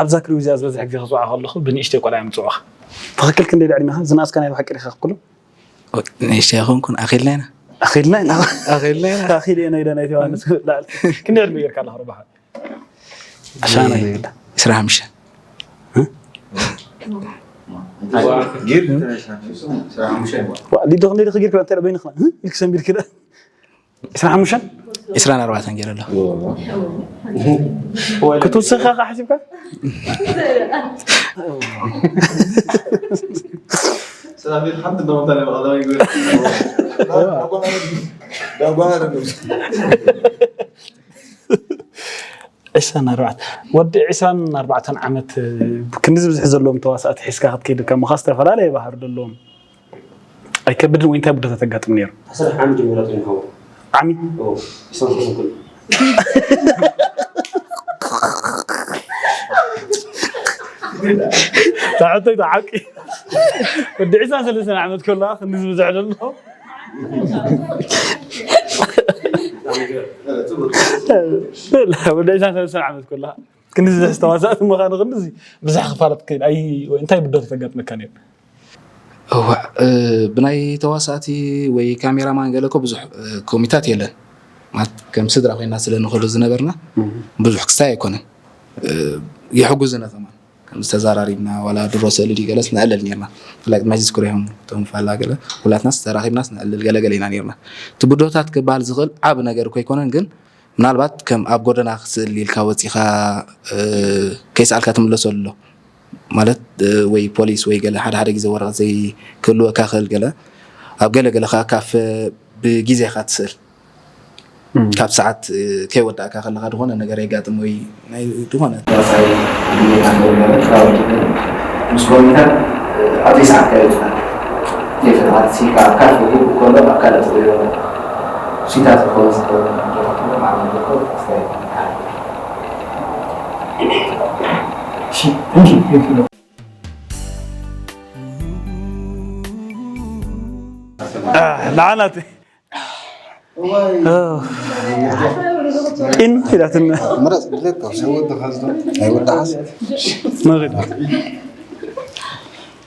ኣብዛ ክሪው እዚኣ ዝበዝሕ ግዜ ክፅውዓ ከለኹ ብንእሽተይ ቆልዓ እዮም ዝፅውዑኻ። ትኽክል። ክንደይ ዕድሜኻ? ዝነኣስካ ናይ ብሓቂ ዲኻ ክሉ? ንእሽተይ ኣይኮንኩን፣ ኣኺልና ኢና። ኣኺልና ኢና። ኣኺልና ኢና። ኣኺል እየ ነይደ ናይቲ ዮሃንስ ክብል ላዕሊ። ክንደይ ዕድመ ጌርካ ኣለኻ ረባኻ? ኣሻና ዘይብላ። ዕስራን ሓሙሽተን። ዋ፣ ሊዶ ክንደይ ዲኺ ጌርካ? እንታይ በይንኻ? ኢልክ ሰንቢድ ክዳ። ዕስራን ሓሙሽተን? ዕስራን ኣርባዕተን ገይረ ኣለኹ። ክትውስኻ ኸዓ ሓሲብካ? ሰላም ሓንቲ ደሞ ታዲያ ብቐዳማይ ይግበር። ዕስራን ኣርባዕተን፣ ወዲ ዕስራን ኣርባዕተን ዓመት ክንዲ ዝብዝሕ ዘለዎም ተዋሳእቲ ሒዝካ ክትከይድ ከሞኻ ዝተፈላለየ ባህሪ ዘለዎም ኣይከብድን ወይ እንታይ ብድሆታት ኣጋጥም ነይሩ? ዓሰርተ ዓሚ ጀሚራቶ ይንሃው። ዓሚ? ኦ፣ ይሰንሰን ኩሉ። ታሕተይ ተዓቂ። ወዲ ዕስራን ሰለስተን ዓመት ከለዋ ክንዲ ዝብዝሕ ዘሎ። ወዲ ዕስራን ሰለስተን ዓመት ከለዋ ክንዲ ዝብዝሕ ዝተዋሳእቲ ምዃኑ ክንዲ ብዙሕ ክፋለጥ ክእል። ኣይ፣ እንታይ ብድሆታት ኣጋጥመካ ነይሩ? እዋእ፣ እ፣ ብናይ ተዋሳእቲ ወይ ካሜራማን ገለ እኮ ብዙሕ፣ እ፣ ኮሚታት የለን። ማለት ከም ስድራ ኮይና ስለ ንኸዶ ዝነበርና ብዙሕ ክስታይ ኣይኮነን። እ፣ ይሕጉዝና ከማን። ከም ዝተዘራሪብና ዋላ ድሮ ስእሊ ድዩ ገለስ ነዕልል ነርና። ብፍላይ ቅድሚ ሕጂ ዝዝክሮ እዮም እቶም ፋላ ገለ። ኩላትናስ ተራኺብናስ ነዕልል ገለ ገለ ኢና ነርና። እቲ ብድሆታት ክበሃል ዝኽእል ዓቢ ነገር እኮ ኣይኮነን፣ ግን ምናልባት ከም ኣብ ጎደና ስእሊ ኢልካ ወጺኻ፣ እ፣ ከይሰኣልካ ትምለሰሉ ኣሎ። ማለት፣ እ፣ ወይ ፖሊስ ወይ ገለ ሓደ ሓደ ግዜ ወረቐት ዘይክህልወካ ክእል ገለ። ኣብ ገለ ገለ ከኣ ካፈ ብግዜኻ ትስእል። እም። ካብ ሰዓት፣ እ፣ ከይወዳእካ ከለኻ ዝኾነ ነገር የጋጥም ወይ ናይ ዝኾነ ተዋሳኣይ ድሌት ኣለዎ ማለት ክራውድ ምስ ኮሚታት፣ እ፣ ኣብ ዘይሰዓትካ ይወጽእ። ዘይፈለኻ ተሲኢልካ ኣብ ካልእ ከሎ ኣብ ካልእ ትሪኦ ሲታት ክኸውን ዝኽእል ማለት ኣስተያየት። እሺ፣ thank you, thank you። ንዓናት ቂን ኢላትና። ምረጽ ድሌት ካብ ሰብ ወድኻ ዝዶ ኣይወድሓስ። መግድ።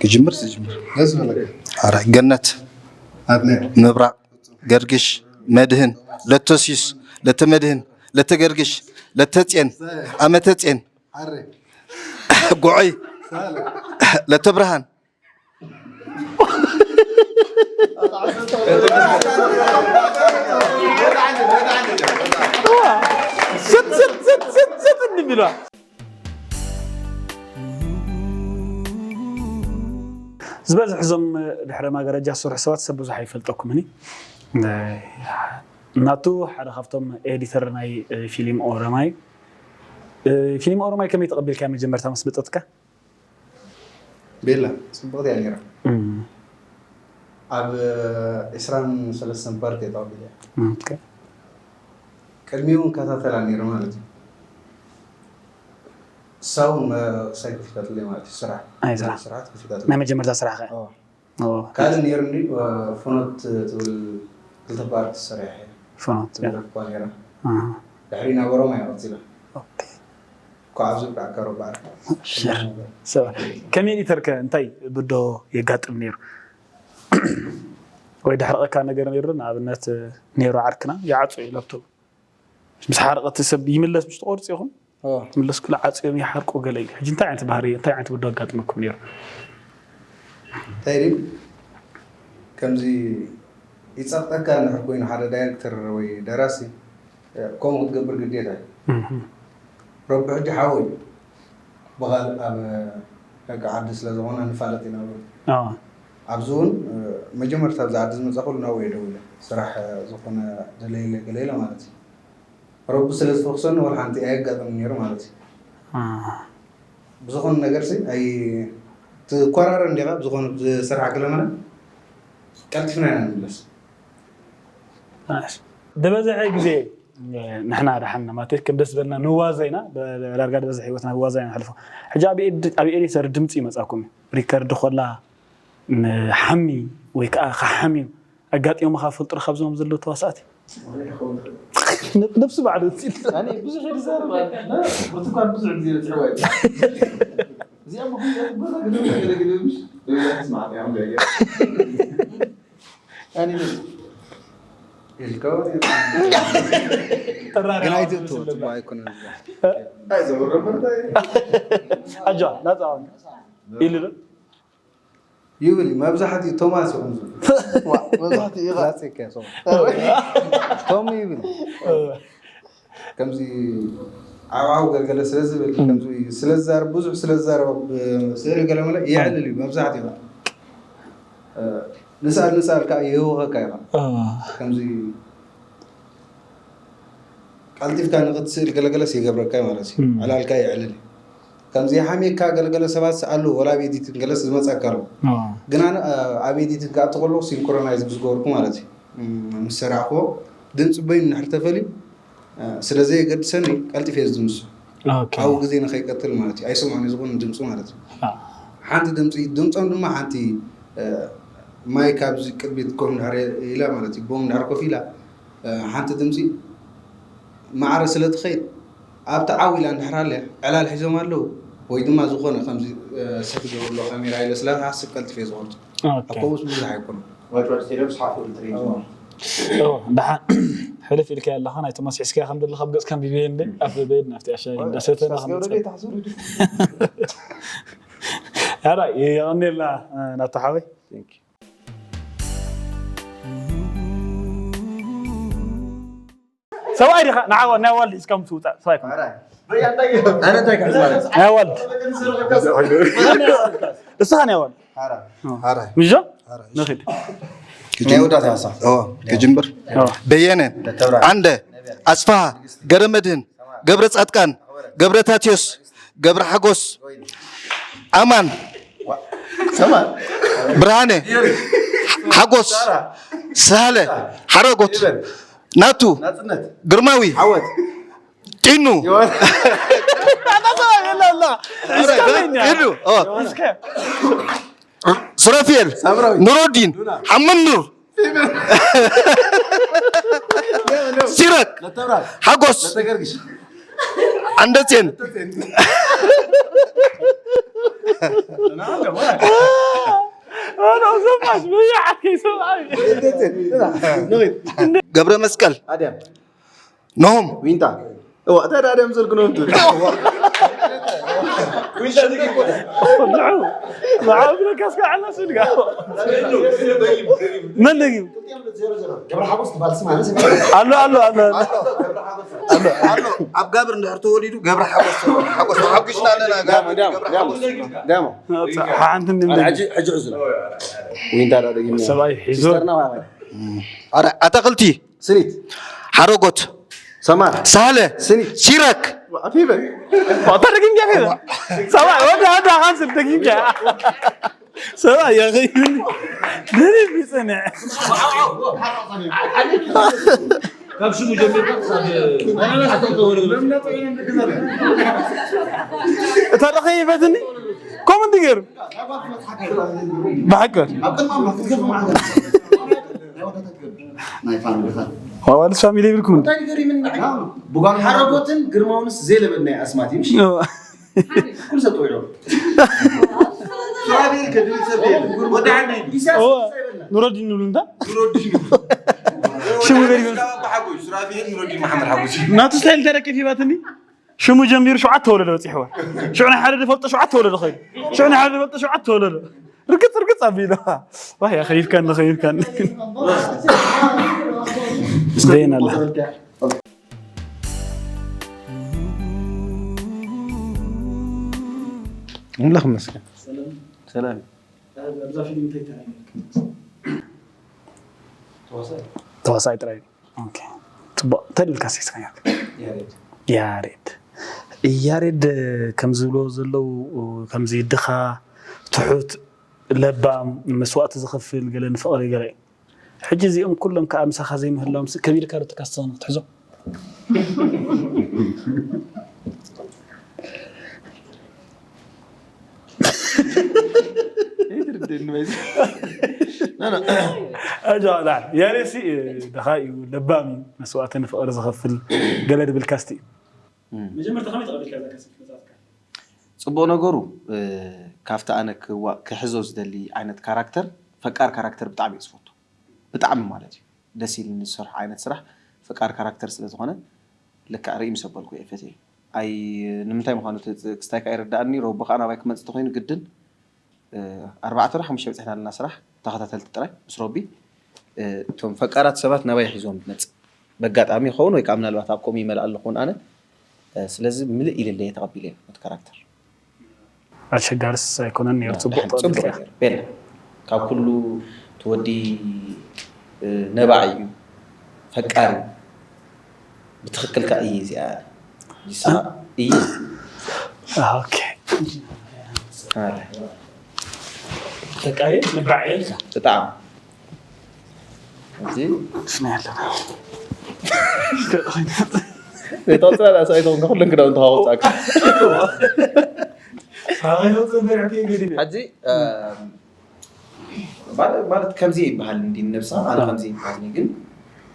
ክጅምር ዝጅምር። ደስ በለካ። ኣረ ገነት፣ ኣድነ፣ ምብራቕ፣ ገርግሽ፣ መድህን፣ ለተሲዩስ፣ ለተመድህን፣ ለተገርግሽ፣ ለተጼን፣ ኣመተጼን፣ ኣረ፣ ጎዖይ፣ ሳለ፣ ለተብርሃን። ስጥ፣ ስጥ፣ ስጥ፣ ስጥ፣ ስጥ እንዲሉ። ዝበዝሕ እዞም ድሕሪ ማገረጃ ዝሰርሑ ሰባት ሰብ ብዙሕ ኣይፈልጠኩምን። ናቱ ሓደ ካብቶም ኤዲተር ናይ ፊልም ኦሮማይ። ፊልም ኦሮማይ ከመይ ተቐቢልካ መጀመርታ ምስ መጠጥካ? ቤላ፣ ጽብቕቲ እያ ነይራ። እም። ኣብ ዕስራን ሰለስተን ፓርት እየ ተቐቢለያ። ኦኬ። ቅድሚኡ እውን ከታተላ ነይሩ ማለት እዩ። እሳ እውን መ-፣ ክሳይ ከፊታትለይ ማለት እዩ፣ ስራሕ። ኣይ፣ ስራሕ። ስራሕ ከፊታትለይ። ናይ መጀመርታ ስራሕ ከ? ኦ። ኦ። ካልእ ነይሩ እንዲ፣ እ፣ ፍኖት ትብል ክልተ ፓርት ሰሪሐ እየ። ፍኖት፣ ያ። ተደረፍኳ ነይራ። ኣሃ። ድሕሪ ናብ ኦሮማይ እያ ቀጺላ። ኦኬ። እኳ ኣብዚ ብቃ ከረባር። ሽር። ሰብ፣ ከም ኤዲተር ከ እንታይ ብድሆ የጋጥም ነይሩ? ወይ ደሕረቐካ ነገር ነይሩ? ንኣብነት፣ ኔሮ ዓርክና ይዓጹ እዩ ላፕቶፕ። ምስ ሓረቐ እቲ ሰብ ይምለስ፣ ምስ ትቆርጽ ኢኹም? ኦ። ትምለስ ክለ ዓጽዮም ይሓርቁ ገለ ኢሉ። ሕጂ እንታይ ዓይነት ባህሪ፣ እንታይ ዓይነት ብድሆ ኣጋጥመኩም ነይሩ? እንታይ ድዩ? ከምዚ ይጸቕጠካ እንድሕር ኮይኑ ሓደ ዳይሬክተር ወይ ደራሲ፣ ከምኡ ክትገብር ግዴታ እዩ። እህ። ረቢ ሕጂ ሓወይ ብኻልእ ኣብ ደቂ ዓዲ ስለ ዝኾነ ንፋለጥ ኢና። ኣዎ። ኣብዚ እውን፣ እ፣ መጀመርታ ኣብዚ ዓዲ ዝመጻኹሉ ናብኡ እየ ደዊለ። ስራሕ፣ እ፣ ዝኾነ ደለይለ ገለ ኢለ ማለት እዩ። ረቢ ስለ ዝፈኽሰኒ ወላ ሓንቲ ኣየጋጠመኒ ነይሩ ማለት እዩ። ኣዎ። ብዝኾነ ነገርሲ ኣይ-፣ ትኮራረ እንዲኻ ብዝኾነ ብስራሕ ክለመና ቀልጢፍና ኢና ንምለስ። ናይስ። ዝበዝሐ ግዜ ንሕና ደሓን ማለት ከም ደስ ዝበልና ንዋዘ ኢና፣ ብ-፣ ዳርጋ ዝበዝሐ ህይወትና ንዋዘ ኢና ነሕልፎ። ሕጂ ኣብ ኤድ-፣ ኣብ ኤዲተር ድምፂ ይመፃኩም እዩ። ሪከርድ ኮላ ንሓሚ ወይ ከዓ ክሓምዩ ኣጋጢሞኻ ፈልጡ ዶ ካብዞም ዘለዉ ተዋሳእቲ? ነብሲ ባዕሉ እዚል ኣነ ብዙሕ ይዛረብ ኣለ። ብርቱኳን ብዙሕ ግዜ በፂሕዋ እዩ። እዚኣ ምኹን ገለ ገለ ምሽ? ገለ ገለ ትስማዕ እያ፣ ገለ ገለ። ኣነ ኢልካ ወፂ። ጥራሪ ግን ኣዋርድ ኣይትእትዎ፣ ምስል ጽቡቕ ኣይኮነን። ኣይ፣ ዘውረ መርዳ እዩ። ኣጆ፣ ናጻ ኣዋርድ። ኢሉ ዶ? ይብል፣ መብዛሕትኡ ቶማስ ይኹን ዝብል። ዋ፣ መብዛሕትኡ ኢኻ። ላጽ እካ፣ ሶ። ቶም ይብል። ከምዚ ዓውዓው ገለገለ ስለ ዝብል፣ ከምዚ ስለ ዝዛረብ፣ ብዙሕ ስለ ዝዛረብ፣ ኣብ ስእሊ ገለመለ የዕልል እዩ፣ መብዛሕትኡ ኢኻ። እ፣ ንስኣል፣ ንስኣል ከዓ ይህውኸካ ኢኻ። እ። ከምዚ ቀልጢፍካ ንኽትስእል ገለገለስ ይገብረካ ማለት እዩ። እም። ዕላልካ የዕልል እዩ። ከምዚ ሓሜካ ገለገለ ሰባት ኣለዉ፣ ወላ ኣብ ኤዲቲንግ ገለስ ዝመጻካ ኣለዉ። ኣዎ። ግን ኣነ፣ እ፣ ኣብ ኤዲቲንግ ክኣቱ ከለኹ ሲንክሮናይዝ ምስ ገበርኩ ማለት እዩ። እም፣ ምስ ሰራሕክዎ ድምፂ በይኑ እንድሕር ተፈልዩ፣ እ፣ ስለ ዘየገድሰኒ ቀልጢፈ እየ ዝድምሶ። ኦኬ። ኣብኡ ግዜ ንኸይቀትል ማለት እዩ። ኣይሰምዖን እየ ዝኾነ ድምፂ ማለት እዩ። ኣዎ። ሓንቲ ድምፂ፣ ድምፆም ድማ ሓንቲ፣ እ፣ ማይክ ኣብዚ ቅድሚት ኮፍ እንድሕር ኢላ ማለት እዩ። ቦም እንድሕር ኮፍ ኢላ፣ እ፣ ሓንቲ ድምፂ ማዕረ ስለ ትኸይድ ኣብቲ ዓው ኢላ እንድሕር ኣልያ ዕላል ሒዞም ኣለዉ ወይ ድማ ዝኾነ ከምዚ፣ እ፣ ሰት ገብርሎ ካሜራ ኢለ ስለ ዝሓስብ ቀልጢፈ እየ ዝቖርጾ። ኦኬ። ኣብ ከምኡስ ብዙሕ ኣይኮነን። ዋጭ ዋጭ ስቴድዮም ስሓፉ ትርኢት እዎ። እዎ፣ ደሓን ሕልፍ ኢልካ ኣለኻ፣ ናይ ቶማስ ሒዝካያ ከም ዘለኻ ኣብ ገጽካ ኣንቢበዮ እንደ፣ ኣፍ በይድ ናብቲ ኣሻይ እንዳሰተና ስታስ ገብረ ክንጸብ። ጌታ ሕሱር እዩ። ኣራ፣ የቐንየልና፣ እ፣ ናታ ሓወይ። Thank you። ሰብኣይ ዲኻ? ንዓ ናይ ኣዋልድ ሒዝካ ምስ ውጻእ፣ ሰብኣይ ኮንካ። ኣረ እንታይ ክሕዝ ማለት? ናይ ኣዋልድ። እስኻ ናይ ኣዋልድ። ሓራ። ሓራ። ምጆ? ሓራ። ንኺድ። ናይ ወዳት ያሳ። ኦ፣ ክጅምር። ኦ። በየነ፣ ተብራ። ዓንደ፣ ኣስፋሃ፣ ገረመድህን፣ ገብረ ጻድቃን፣ ገብረ ታትዮስ፣ ገብረ ሓጎስ፣ ኣማን፣ ሰማን። ብርሃነ፣ ሓጎስ፣ ሳራ። ሳህለ፣ ሓረጎት፣ ይበል። ናቱ፣ ናጽነት። ግርማዊ፣ ዓወት። ጢኑ፣ ዮሐን። እስከ በይኛ። ሂዱ። ኦ። እስከ። ሱራፊኤል፣ ሳምራዊ። ኑረዲን፣ ዱና። ሓመድ ኑር። ሲራክ፣ ነተብራል። ሓጎስ። ነተገርግሽ። ዓንደጼን። ነተጼን። ኣነ ዘማች በየዓት ከይሰምዓኒ። ነተጼን። ንኺድ። ገብረ መስቀል። ኣድያም። ኖም። ዊንታ። እዋ፣ እንታይ ደኣ ኣድያም ዘልኩ ኖም ትብል? ንዑ፣ ንዓብረካ እስከ ዓላ ስልጋ። መን ደጊም? ገብረ ሓጎስ ትባል ስም ኣነ ስም ኣሎ፣ ኣሎ፣ ኣሎ። ኣሎ፣ ኣሎ። ኣብ ጋብር እንድሕር ተወሊዱ ገብረ ሓጎስ፣ ሓጎስ ተሓጒስና ኣለና። ጋብር፣ ዳሞ፣ ገብረ ዳሞ፣ ሓጎስ። ዳሞ። ሓንቲ እንድም ኣነ ደጊም። ሕጂ፣ ሕጂ ሕዙ። ዊንታ ዳ ደጊም። ሰብኣይ ሒዞ። ሲስተርና ማለት። ኣረ፣ ኣታኽልቲ። ስኒት። ሓረጎት። ሰማር። ሳህለ። ስኒት። ሲራክ። ኣፊበ። ኣታ ደጊም ዲያ ፊበ? ሰብኣይ፣ ወዲ፣ ወዲ፣ ካንስል ደጊም ዲያ። ሰብኣይ፣ ያ ኸይዱኒ። ደሊል ቢጽንዕ። ካብ ሽሙ ጀሚርካ ክሳብ እታ ደኸይበትኒ? ኮመንት ገይሩ። ብሓቂ። ናይ ፋሚሊ ፋን። ዋልስ ፋሚሊ ይብልኩም እንዴ? እንታይ ነገር ይምን ንዓይ? ብጓል ሓረጎትን ግርማውንስ ዘይለመድናዮ ኣስማት እዩ፣ ምሽ? እዎ። ኩሉ ሰብ ጠዊዑ። ሱራፌል ከድብል ሰብ የለን። ወዲ ዓዲ። ኢሳያስ እዎ። እንታይ ይበልና? ኑረዲን ንብሉ እንታ? ኑረዲን። ሽሙ ገሪቡ። ሓጎስ፣ ሱራፌል ኑረዲን መሓመድ ሓጎስ። ናቱ ስታይል ተረኪብ ሂባትኒ። ሽሙ ጀሚሩ ሸውዓተ ወለዶ በጺሕዋ። ሽዑ ናይ ሓደ ዝፈልጦ ሸውዓተ ወለዶ ኸይዱ። ሽዑ ናይ ሓደ ዝፈልጦ ሸውዓተ ወለዶ። ርግጽ፣ ርግጽ ኣቢሉ። ዋህ፣ ያ ኸይፍካኒ፣ ኸይፍካኒ። ደይና ኣላ። ኣምላኽ ይመስገን። ሰላም። ሰላም። ኣብዛ ፊልም እንታይ ተራእየካ? ተዋሳኢ። ተዋሳኢ ጥራይ። ኦኬ። ጽቡቕ። እንታይ ኢልካ ሴስካ ያሬድ? ያሬድ። ያሬድ። ያሬድ ከም ዝብሎ ዘለዉ ከምዚ ድኻ፣ ትሑት፣ ለባም፣ መስዋእቲ ዝኸፍል፣ ገለ ንፍቕሪ ገለ እዩ። ሕጂ እዚኦም ኩሎም ከኣ ምሳኻ ዘይምህላዎም ስ-፣ ከቢድካ ዶ ተካስተውን ክትሕዞ? ኣይትርድእኒ በዚ። ኣጆኻ ላዕሊ። ያሬሲ ድኻ እዩ፣ ለባም እዩ፣ መስዋእቲ ንፍቕሪ ዝኸፍል ገለ ድብል ካስት እዩ። መጀመርታ ከመይ ተቐቢልካ እዛ ካስት መጻእትካ? ፅቡቕ ነገሩ ካብቲ ኣነ ክሕዞ ዝደሊ ዓይነት ካራክተር ፈቃር ካራክተር ብጣዕሚ እየ ዝፈቱ። ብጣዕሚ ማለት እዩ ደስ ኢልኒ ዝሰርሖ ዓይነት ስራሕ። ፈቃር ካራክተር ስለዝኾነ ልክዕ ርኢ ምስ ኣበልኩ እየ ፈትየ። ኣይ ንምንታይ ምዃኑ ክስታይ ከዓ ይርዳእኒ። ረቢ ከዓ ናባይ ክመፅእ ተኮይኑ ግድን ኣርባዕተ ዶ ሓሙሽተ በፂሕና ኣለና ስራሕ ተኸታተልቲ ጥራይ ምስ ረቢ። እቶም ፈቃራት ሰባት ናባይ ሒዞም ዝመፅእ በጋጣሚ ይኸውን ወይ ከዓ ምናልባት ኣብ ኮሚ ይመልእ ኣለኹን ኣነ። ስለዚ ምልእ ኢልለየ ተቐቢለ ነቲ ካራክተር። ኣሸጋርስ ኣይኮነን ነይሩ። ፅቡቅ ተቐቢልካ። ቤላ ካብ ኩሉ ትወዲ ነባዕ እዩ ፈቃር እዩ። ብትኽክል ከዓ እየ እዚኣ እየ። ፈቃሪ ንባዕ እየ ኢልካ። ብጣዕሚ እዚ ስና ያለና ተወፅላ ዳሳይቶም ከኩለን ክዳውን ተዋወፃካ ሕጂ ማለት ከምዚ ይበሃል እንዲ ነብሳ ኣነ ከምዚ ይበሃል ግን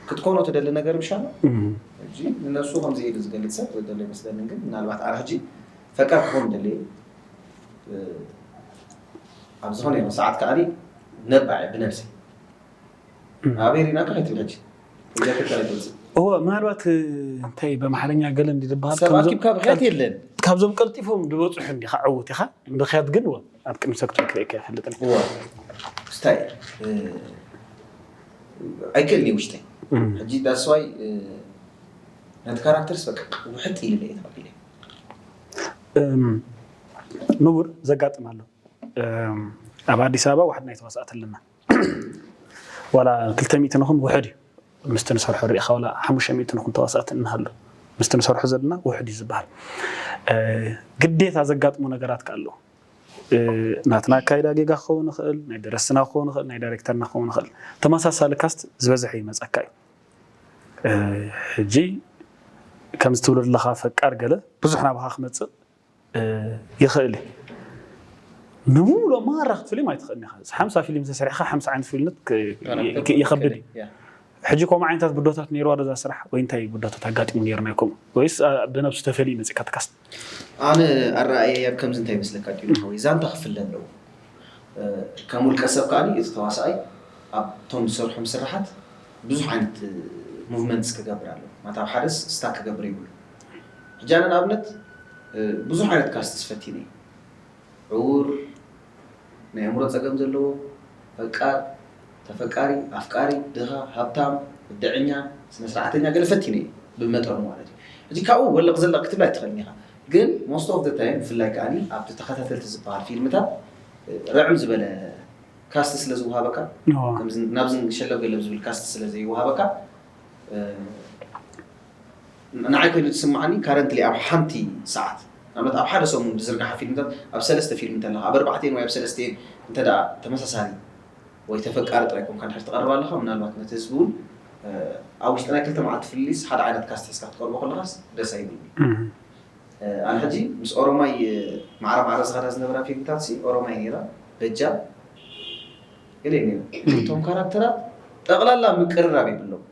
ክትኮኖ ትደሊ ነገር ምሻ ሕጂ ንነብሱ ከምዚ ኢሉ ዝገልፅ ሰብ ዘደሎ ይመስለኒ። ግን ምናልባት ኣነ ሕጂ ፈቃር ክኾን ደለ ኣብ ዝኾነ ይኹን ሰዓት ከዓኒ ነባዕ ብነብሲ ኣበይ ሪናካ ከይትብል ሕጂ እጃ ክልተ ኣይትወፅእ እወ ምናልባት እንታይ በማሓረኛ ገለ እንዲ ዝበሃል ሰብ ኣኪብካ ብሕያት የለን ካብዞም ቀልጢፎም ዝበፅሑ እንዲኻ ዕውት ኢኻ ብኽያት ግን እወ ኣብ ቅድሚ ሰብ ክትብል ክርእየካ ይፈልጥን እወ ስታይ ኣይክእልኒ ውሽጠይ ሕጂ that's why ነቲ ካራክተርስ በቃ ውሕጥ ኢለ እየ ተቐቢለ ንቡር ዘጋጥም ኣሎ ኣብ ኣዲስ ኣበባ ዋሕድ ናይ ተዋሳእቲ ኣለና ዋላ ክልተ ሚእቲ ንኹን ውሕድ እዩ ምስቲ ንሰርሖ ርኢኻ ዋላ ሓሙሽተ ሚእቲ ንኹን ተዋሳእቲ እንሃሉ ምስቲ ንሰርሖ ዘለና ውሕድ እዩ ዝበሃል ግዴታ ዘጋጥሙ ነገራት ከ ኣለዉ ናትና ኣካይዳ ጌጋ ክኸውን ይኽእል ናይ ደረስትና ክኸውን ይኽእል ናይ ዳይሬክተርና ክኸውን ይኽእል ተመሳሳሊ ካስት ዝበዝሐ ይመፀካ እዩ ሕጂ ከምዚ ትብሎ ዘለኻ ፈቃር ገለ ብዙሕ ናባኻ ክመፅእ ይኽእል እዩ ንምሉእ ማራ ክትፍልዮም ኣይትኽእልን ኢኻ ሓምሳ ፊልም ተሰሪሕካ ሓምሳ ዓይነት ፍልነት ይኸብድ እዩ ሕጂ ከምኡ ዓይነታት ብዶታት ነይርዋ ዶ እዛ ስራሕ ወይ እንታይ ብዶታት ኣጋጢሙ ነይሩ ናይ ከምኡ ወይስ ብነብሱ ተፈልዩ መፂእካ ትካስት ኣነ ኣረኣየ ኣብ ከምዚ እንታይ ይመስለካ ዲሉ ሓወይ ዛንታ ክፍለ ኣለዎ ከም ውልቀ ሰብ ከዓ እቲ ተዋሳኣይ ኣብቶም ዝሰርሖም ስራሓት ብዙሕ ዓይነት movements ክገብር ኣለዎ ማለት ኣብ ሓደ stuck ክገብር ይብሉ ሕጂ ኣነ ንኣብነት ብዙሕ ዓይነት cast ፈቲነ ዕዉር ናይ ኣእምሮ ፀገም ዘለዎ ፈቃር ተፈቃሪ ኣፍቃሪ ድኻ ሃብታም ብድዐኛ ስነስርዓተኛ ገለ ፈቲነ እየ ብመጠኑ ማለት እዩ ሕጂ ካብኡ ወለቕ ዘለቕ ክትብል ኣይትኽእልን ኢኻ ግን most of the time ብፍላይ ከዓኒ ኣብቲ ተኸታተልቲ ዝበሃል ፊልምታት ርዕም ዝበለ cast ስለ ዝወሃበካ ናብዚ ሸለብ ገለብ ዝብል cast ስለ ዘይወሃበካ ንዓይ ኮይኑ ዝስምዓኒ currently ኣብ ሓንቲ ሰዓት ንኣብነት ኣብ ሓደ ሰሙን ዝዝርግሓ ፊልምታት ኣብ ሰለስተ ፊልም እንተለካ ኣብ ኣርባዕተን ወይ ኣብ ሰለስተን እንተ ተመሳሳሊ ወይ ተፈቃሪ ጥራይ ኮንካ ድሕር ትቐርብ ኣለካ ምናልባት ነቲ ህዝቢ እውን ኣብ ውሽጢ ናይ ክልተ መዓልቲ ፍልልይስ ሓደ ዓይነት cast ሒዝካ ክትቀርቦ ከለካስ ደስ ኣይብልኒ ኣነ ሕጂ ምስ ኦሮማይ ማዕረ ማዕረ ዝኸዳ ዝነበራ ፊልምታት ሲ ኦሮማይ ነይራ በጃ ገለ ነይራ እቶም ካራክተራት ጠቕላላ ምቅርራብ የብሎም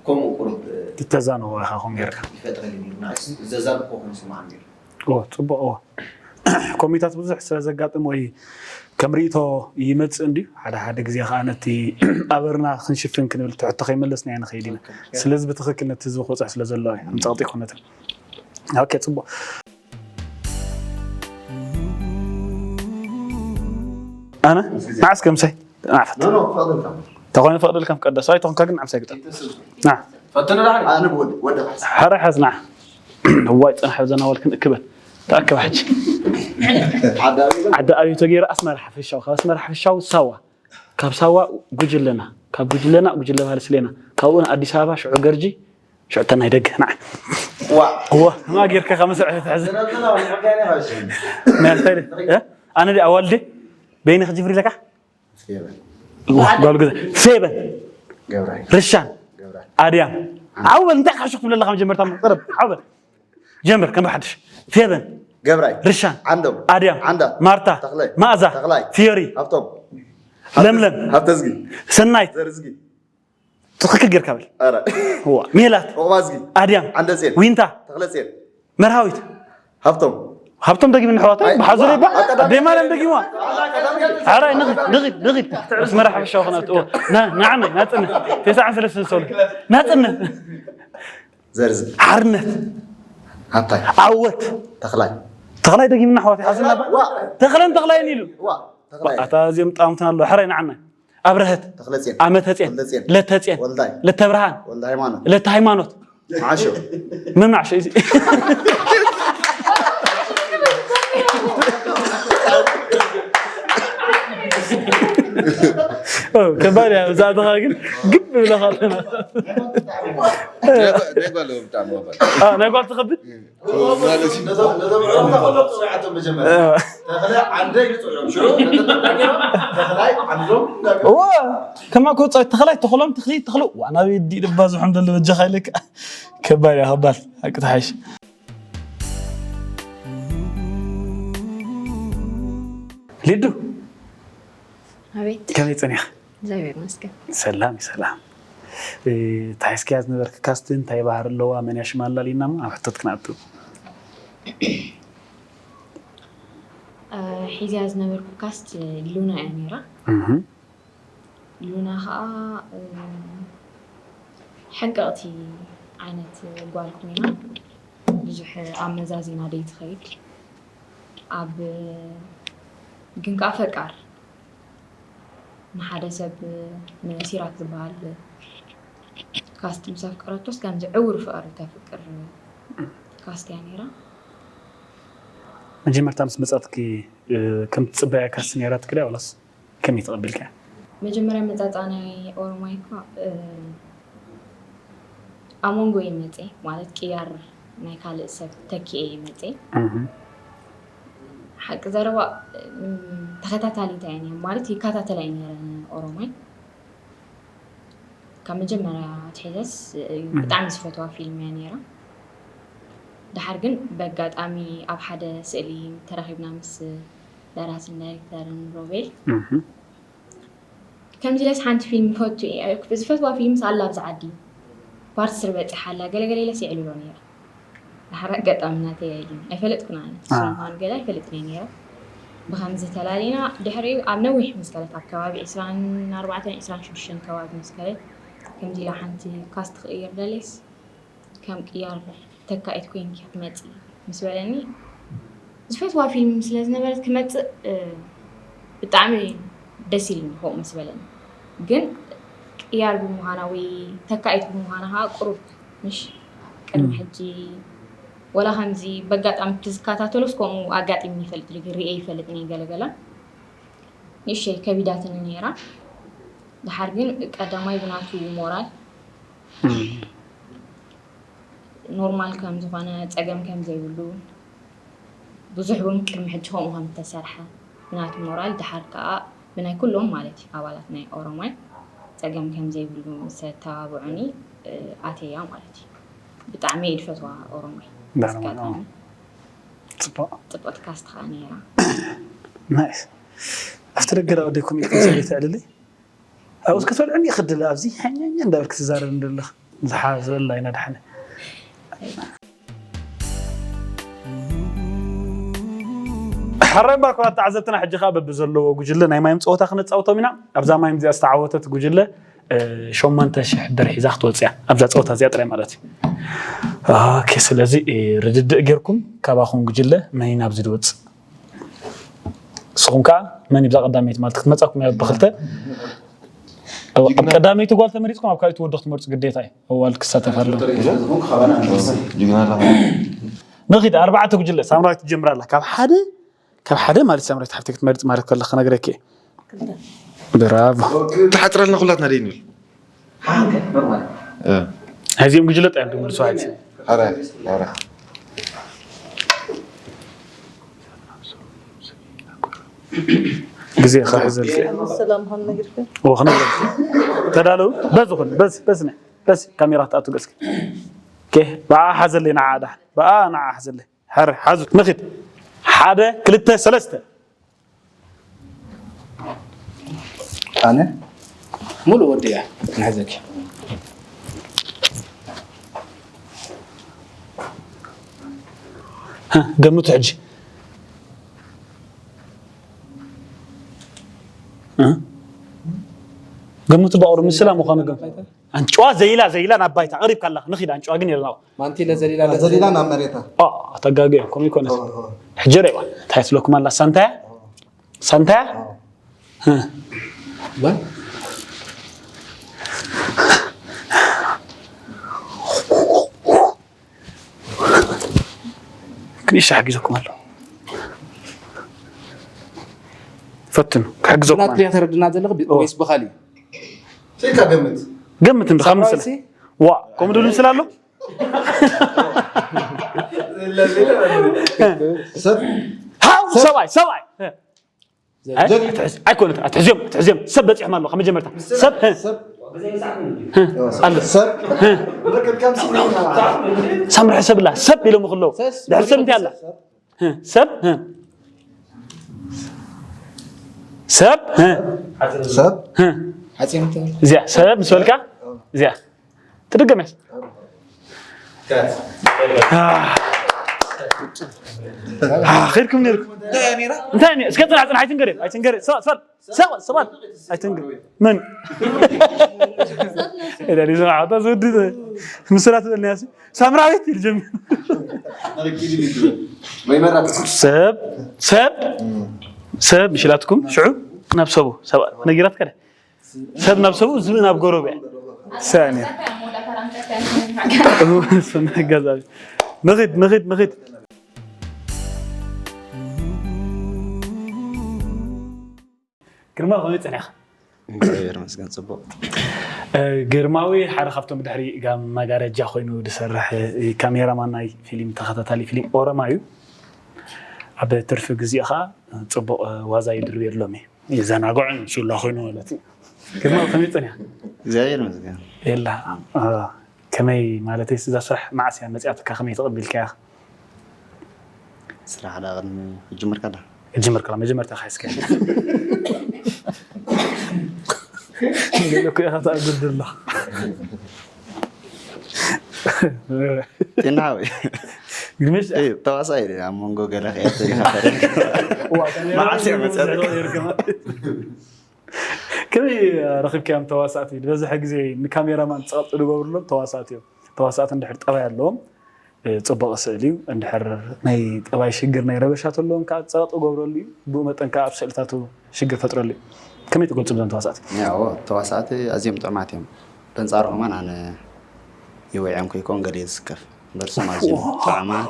ከምኡ ቁሩብ ትተዛነቦ ኢኻ ከምኡ ጌርካ ይፈጥረልኒ ንዓይስ ዘዛንኮ ኮይኑ ስምዓኒ ነይሩ እወ ጽቡቕ እወ ኮሚታት ብዙሕ ስለ ዘጋጥም ወይ ከም ርእቶ ይመጽእ እንድዩ ሓደ ሓደ ግዜ ከዓ ነቲ ኣበርና ክንሽፍን ክንብል ትሕቶ ከይመለስና ኢና ንኸይድ ኢና ስለዚ ብትኽክል ነቲ ህዝቢ ክበፅሕ ስለ ዘለዎ እዩ ምፃቕጢ ይኮነትን ኦኬ ፅቡቅ ኣነ ንዓስ ከምሰይ ንዓፈት ተኾይኑ ፈቕደልካ ፍቀደ ሰብኣይ ተኾንካ ግን ንዓምሳይ ግጠም ሕረ ሓዝ ንዓ እዋይ ፅንሕ ብዘናወል ክንእክበን ተኣከብ ሕጂ ዓዲ ኣብዩ ተገይሩ ኣስመራ ሓፈሻው ካብ ኣስመራ ሓፈሻው ሳዋ ካብ ሳዋ ጉጅለና ካብ ጉጅለና ጉጅለ ባህሊ ስሌና ካብኡ ኣዲስ ኣበባ ሽዑ ገርጂ ሽዑ እታ ናይ ደገ ንዓ እዋ እዋ ማ ጌርካ ካብ መስርዕ ተትሕዝ ኣነ ዲ ኣዋልደ በይነ ክጅብር ኢለካ ጓል ገዛ ፌበን ርሻን ኣድያም ዓው በል እንታይ ክሕሹ ክትብለለካ መጀመርታ ቅረብ ዓው በል ጀምር ከም ብሓድሽ ፌበን ገብራይ ርሻን ዓንዶም ኣድያም ዓንዳት ማርታ ተኽለ መኣዛ ተኽላይ ፊዮሪ ሃብቶም ለምለም። ሃብተዝጊ። ሰናይት። ዘርዝጊ። ትኽክል ጌርካ በል። ኣረ። ዋ ሜላት። ዑቕባዝጊ። ኣድያም። ዓንደጼን። ዊንታ። ተኽለጼን። መርሃዊት። ሃብቶም። ሃብቶም ደጊም ንሕዋት ኣይ፣ ብሓዙር ይባ ኣቀዳሚ- ኣዴማርያም ደጊምዋ። ኣረ ንኺድ ንኺድ ንኺድ ኣስመራ ሓፈሻዊ ክነእትዎ። ና ንዓመይ ናጽነት። ተስዓን ሰለስተን ሰሎ። ናጽነት። ዘርዝጊ። ሓርነት። ሃብታይ። ዓወት። ተኽላይ። ተኽላይ ደጊም ንሕዋት ይሓዝና። ዋ። ተኽለን ተኽላይን ኢሉ። ዋ። ተኽላይ። ኣታ እዚኦም ጣምትና ኣሎ። ሕራይ ንዓና። ኣብረሀት። ተኽለጼን። ኣመተጼን። ወልደጼን። ለተጼን። ወልዳይ። ለተብርሃን። ወልደ ሃይማኖት። ለተሃይማኖት። ዓሾ። መምናዕ ሸይዚ። ከባድ እያ ብዛዕባኻ ግን ግብ ብለኻ ኣለና። ናይ ጓል ብጣዕሚ ወባል ናይ ጓል ትኸብድ። እዋ ከማ ኮፃ ተኽላይ ተኽሎም ትኽሊ ተኽሉ ዋና ቤዲ ልባ ዝሖም ደሎ በጃኻ ኢለካ። ከባድ እያ ከባድ። ሓቂ ተሓይሽ። ሊዱ ኣቤት ከመይ ፀኒኻ? እግዚኣብሔር ይመስገን። ሰላም እዩ ሰላም። ታሒዝካያ ዝነበርክ ካስት እንታይ ባህሪ ኣለዋ? መን እያ ሽማ ኣላልይና እሞ ኣብ ሕቶት ክንኣቱ። ሒዝያ ዝነበርኩ ካስት ሉና እያ ነይራ። ሉና ከዓ ሕንቅቕቲ ዓይነት ጓል ኮይና ብዙሕ ኣመዛዚና ደይትኸይድ ኣብ ግን ከዓ ፈቃር ንሓደ ሰብ ንሲራክ ዝበሃል ካስት ምስ ኣፍቀረቶስ ከምዚ ዕውር ፍቕሪ ተፍቅር ካስት እያ ነይራ። መጀመርታ ምስ መፃትኪ ከም ትፅበያ ካስት ነይራ ትክልያ ዋላስ ከመይ ተቐቢልካ? መጀመርያ መፃፃ ናይ ኦሮማይ እኳ ኣብ መንጎ ይመፀ ማለት ቅያር ናይ ካልእ ሰብ ተኪኤ ይመፀ። ሓቂ ዘረባ ተኸታታሊት እያ ማለት ይከታተላ እየ ነረ ኦሮማይ ካብ መጀመርያ ኣትሒዘስ ብጣዕሚ ዝፈትዋ ፊልም እያ ነይራ። ድሓር ግን በጋጣሚ ኣብ ሓደ ስእሊ ተራኺብና ምስ ደራስን ዳይሬክተርን ሮቤል ከምዚ ኢለስ ሓንቲ ፊልም ፈቱ እየ ዝፈትዋ ፊልምስ ኣላ ኣብዚ ዓዲ ፓርት ስር በፂሓ ኣላ ገለገለ ኢለስ የዕልሎ ነይረ። ድሓር ኣጋጣሚ ናተይ ኣይድን ኣይፈለጥኩን ኣነ እሱ ምዃኑ ገለ ኣይፈልጥን እየ ነይረ። ብኸምዚ ተላሊና ድሕሪኡ ኣብ ነዊሕ ምስ ከለት ኣብ ከባቢ ዕስራን ኣርባዕተን ዕስራን ሽዱሽተን ከባቢ ምስ ከለት ከምዚ ኢላ ሓንቲ ካስት ክቕይር ደልየስ ከም ቅያር ተካኢት ኮይንኪ ክትመፂ ምስ በለኒ ዝፈትዋ ፊልም ስለ ዝነበረት ክመፅእ ብጣዕሚ ደስ ኢልኒ ከምኡ ምስ በለኒ ግን ቅያር ብምዃና ወይ ተካኢት ብምዃና ከዓ ቁሩብ ምሽ ቅድሚ ሕጂ ወላ ከምዚ በጋጣሚ ትዝከታተሎስ ከምኡ ኣጋጢምኒ ይፈልጥ ሪኤ ይፈልጥ ገለገለ ንእሸይ ከቢዳትኒ ነይራ። ድሓር ግን ቀዳማይ ብናቱ ሞራል ኖርማል ከም ዝኾነ ፀገም ከም ዘይብሉ ብዙሕ እውን ቅድሚ ሕጂ ከምኡ ከም እተሰርሐ ብናቱ ሞራል ድሓር ከዓ ብናይ ኩሎም ማለት እዩ ኣባላት ናይ ኦሮማይ ፀገም ከም ዘይብሉ ምስ ኣተባብዑኒ ኣተያ ማለት እዩ። ብጣዕሚ እየ ዝፈትዋ ኦሮማይ። ፅቡቅ ፅቡቅ ካስት ከዓ ነይራ። ናይስ ኣብቲ ደገ ዳ ወደይኩም ኢልኩም ሰበይቲ ዕልልይ ኣብኡ ክትበልዕኒ ይኽድል ኣብዚ ሓኛኛ እንዳበልክ ትዛረብ እንደለኽ ዝሓዘላ ኢና ድሓነ ሓራይ እምበር ክቡራት ተዓዘብትና ሕጂ ከዓ በብዘለዎ ጉጅለ ናይ ማዮም ፀወታ ክነፃውቶም ኢና ኣብዛ ማዮም እዚኣ ዝተዓወተት ጉጅለ ሸሞንተ ሽሕ ብር ሒዛ ክትወፅእ እያ ኣብዛ ፀወታ እዚኣ ጥራይ ማለት እዩ ኦኬ ስለዚ ርድድእ ጌርኩም ካባኹም ጉጅለ መን እዩ ናብዚ ዝወፅእ ንስኹም ከዓ መን ይብዛ ቀዳመይቲ ማለት ክትመፃኩም እያ ብክልተ ኣብ ቀዳመይቲ ጓል ተመሪፅኩም ኣብ ካልኣይቲ ወዶ ክትመርፁ ግዴታ እዩ ኣዋልድ ክሳተፍ ኣለዎ ንኺድ ኣርባዕተ ጉጅለ ሳምራዊት ትጀምር ኣላ ካብ ሓደ ካብ ሓደ ማለት ሳምራዊት ሓፍቲ ክትመርፅ ማለት ከለካ ክነግረኪ ብራቮ ተሓፅረልና ኩላትና ደይ ንብል ሕዚኦም ጉጅለ ጥያም ድምልሱ ሓዚ ግዜ ክሕዘልክ ሰላም ሆን ነግርክ ክነግረልክ ተዳለው በዚ ኩን በዚ በዚ በዚ ካሜራ ክትኣቱ ገፅክ ብኣ ሓዘለይ ንዓ ዳ ብኣ ንዓ ሓዘለይ ሕር ሓዙት ንኺድ ሓደ ክልተ ሰለስተ ኣነ ሙሉ ወዲ እያ ንሕዘኪ። ገምቱ ሕጂ። ገምቱ ባቑሩ ምስላ ምዃኑ ገምቱ። ኣንጭዋ ዘይላ ዘይላ ናብ ባይታ ቀሪብካ ኣለኻ። ንኺድ ኣንጭዋ ግን የላ። ማንቲለ ዘሊላ ዘሊላ ናብ መሬታ። ተጋገ ከምኡ ይኮነ። ሕጂ ሬዋ እንታይ ትለኩም ኣላ ሳንታያ ሳንታያ። ክንሻ ሓጊዘኩም ኣሎ። ፈትኑ ክሕግዘኩም ናት ኣሎ። ዲያ ተረድና ዘለኹ ብ- ወይስ ብኻሊ ስልካ ገምት። ገምት እንዶ ካብ ምስለ ዋ ከምኡ ዶ ምስል ኣሎ። ሰብ ሃው ሰብኣይ ሰብኣይ ዘ- ኣይኮነት ኣትሕዝዮም ኣትሕዝዮም ሰብ በፂሖም ኣለዉ ካብ መጀመርታ ሰብ ህ፣ ሰብ ህ፣ ኣሎ ሰብ ሳምሪ ሰብ ላ ሰብ ኢሎም ክለዉ ድሕር ሰብ እንታይ ኣላ ህ፣ ሰብ ህ፣ ሰብ ህ፣ ሰብ ህ፣ ሓፂን እዚኣ ሰብ ምስ በልካ እዚኣ ትድገም እያስ ከድኩም ነርኩም እንታይ እስከ ፅናሕ ፅናሕ ኣይትንገር ኣይትንገር ሰ- ሰ- ሰባት ሰባት ኣይትንገር መን ኢለ ዝሰማዕ ኣታ ዝወዲ ምስላ ትበልኒ ያሲ ሳምራዊት ኢል ጀሚሩ ሰብ ሰብ ሰብ ምሽላትኩም ሽዑ ናብ ሰቡ ሰብ ነጊራት ከደ ሰብ ናብ ሰቡ ዝብኢ ናብ ጎረቤ ሰእኔ ገዛቢ ንኺድ ንኺድ ንኺድ ግርማ ከመይ ጸኒሕካ? እግዚኣብሔር ይመስገን ጽቡቕ። ግርማዊ ሓደ ካብቶም ድሕሪ ጋም መጋረጃ ኮይኑ ዝሰርሕ ካሜራማን ናይ ፊልም ተኸታታሊ ፊልም ኦሮማ እዩ። ኣብ ትርፊ ግዜኡ ከዓ ጽቡቕ ዋዛ ይድርብየሎም እዩ። የዘናግዖን ሱላ ኮይኑ ማለት እዩ። ግርማ ከመይ ጸኒሕካ? እግዚኣብሔር ይመስገን። የላ ከመይ ማለተይ እዛ ስራሕ መዓስ እያ መፅያትካ ከመይ ተቐቢልካያ? ስራሕ ዳ ቅድሚ ክጅምር ከላ ክጅምር ከላ መጀመርታ ካይስከ ገለኩ ኢኻ ተኣጉድ ደሎ ጤና ሓወይ ግምሽ ተዋሳኢ ኣብ መንጎ ገለ ክእትር ኢኻ መዓስ እያ መፅያትካ ከመይ ረኺብካዮም ተዋሳእቲ ዝበዝሐ ግዜ ንካሜራማን ፀቐጥ ዝገብርሎም ተዋሳእቲ እዮም ተዋሳእቲ እንድሕር ጠባይ ኣለዎም ፅቡቕ ስእል እዩ እንድሕር ናይ ጠባይ ሽግር ናይ ረበሻ ተለዎም ከዓ ፀቐጥ ገብረሉ እዩ ብኡ መጠን ከዓ ኣብ ስእልታቱ ሽግር ፈጥረሉ እዩ ከመይ ትገልፅም ዞም ተዋሳእቲ ተዋሳእቲ ኣዝዮም ጥዑማት እዮም በንፃሩ ከማን ኣነ ይወዕዮም ከይኮን ገለ ዝስከፍ በርሶም ኣዝዮም ጥዑማት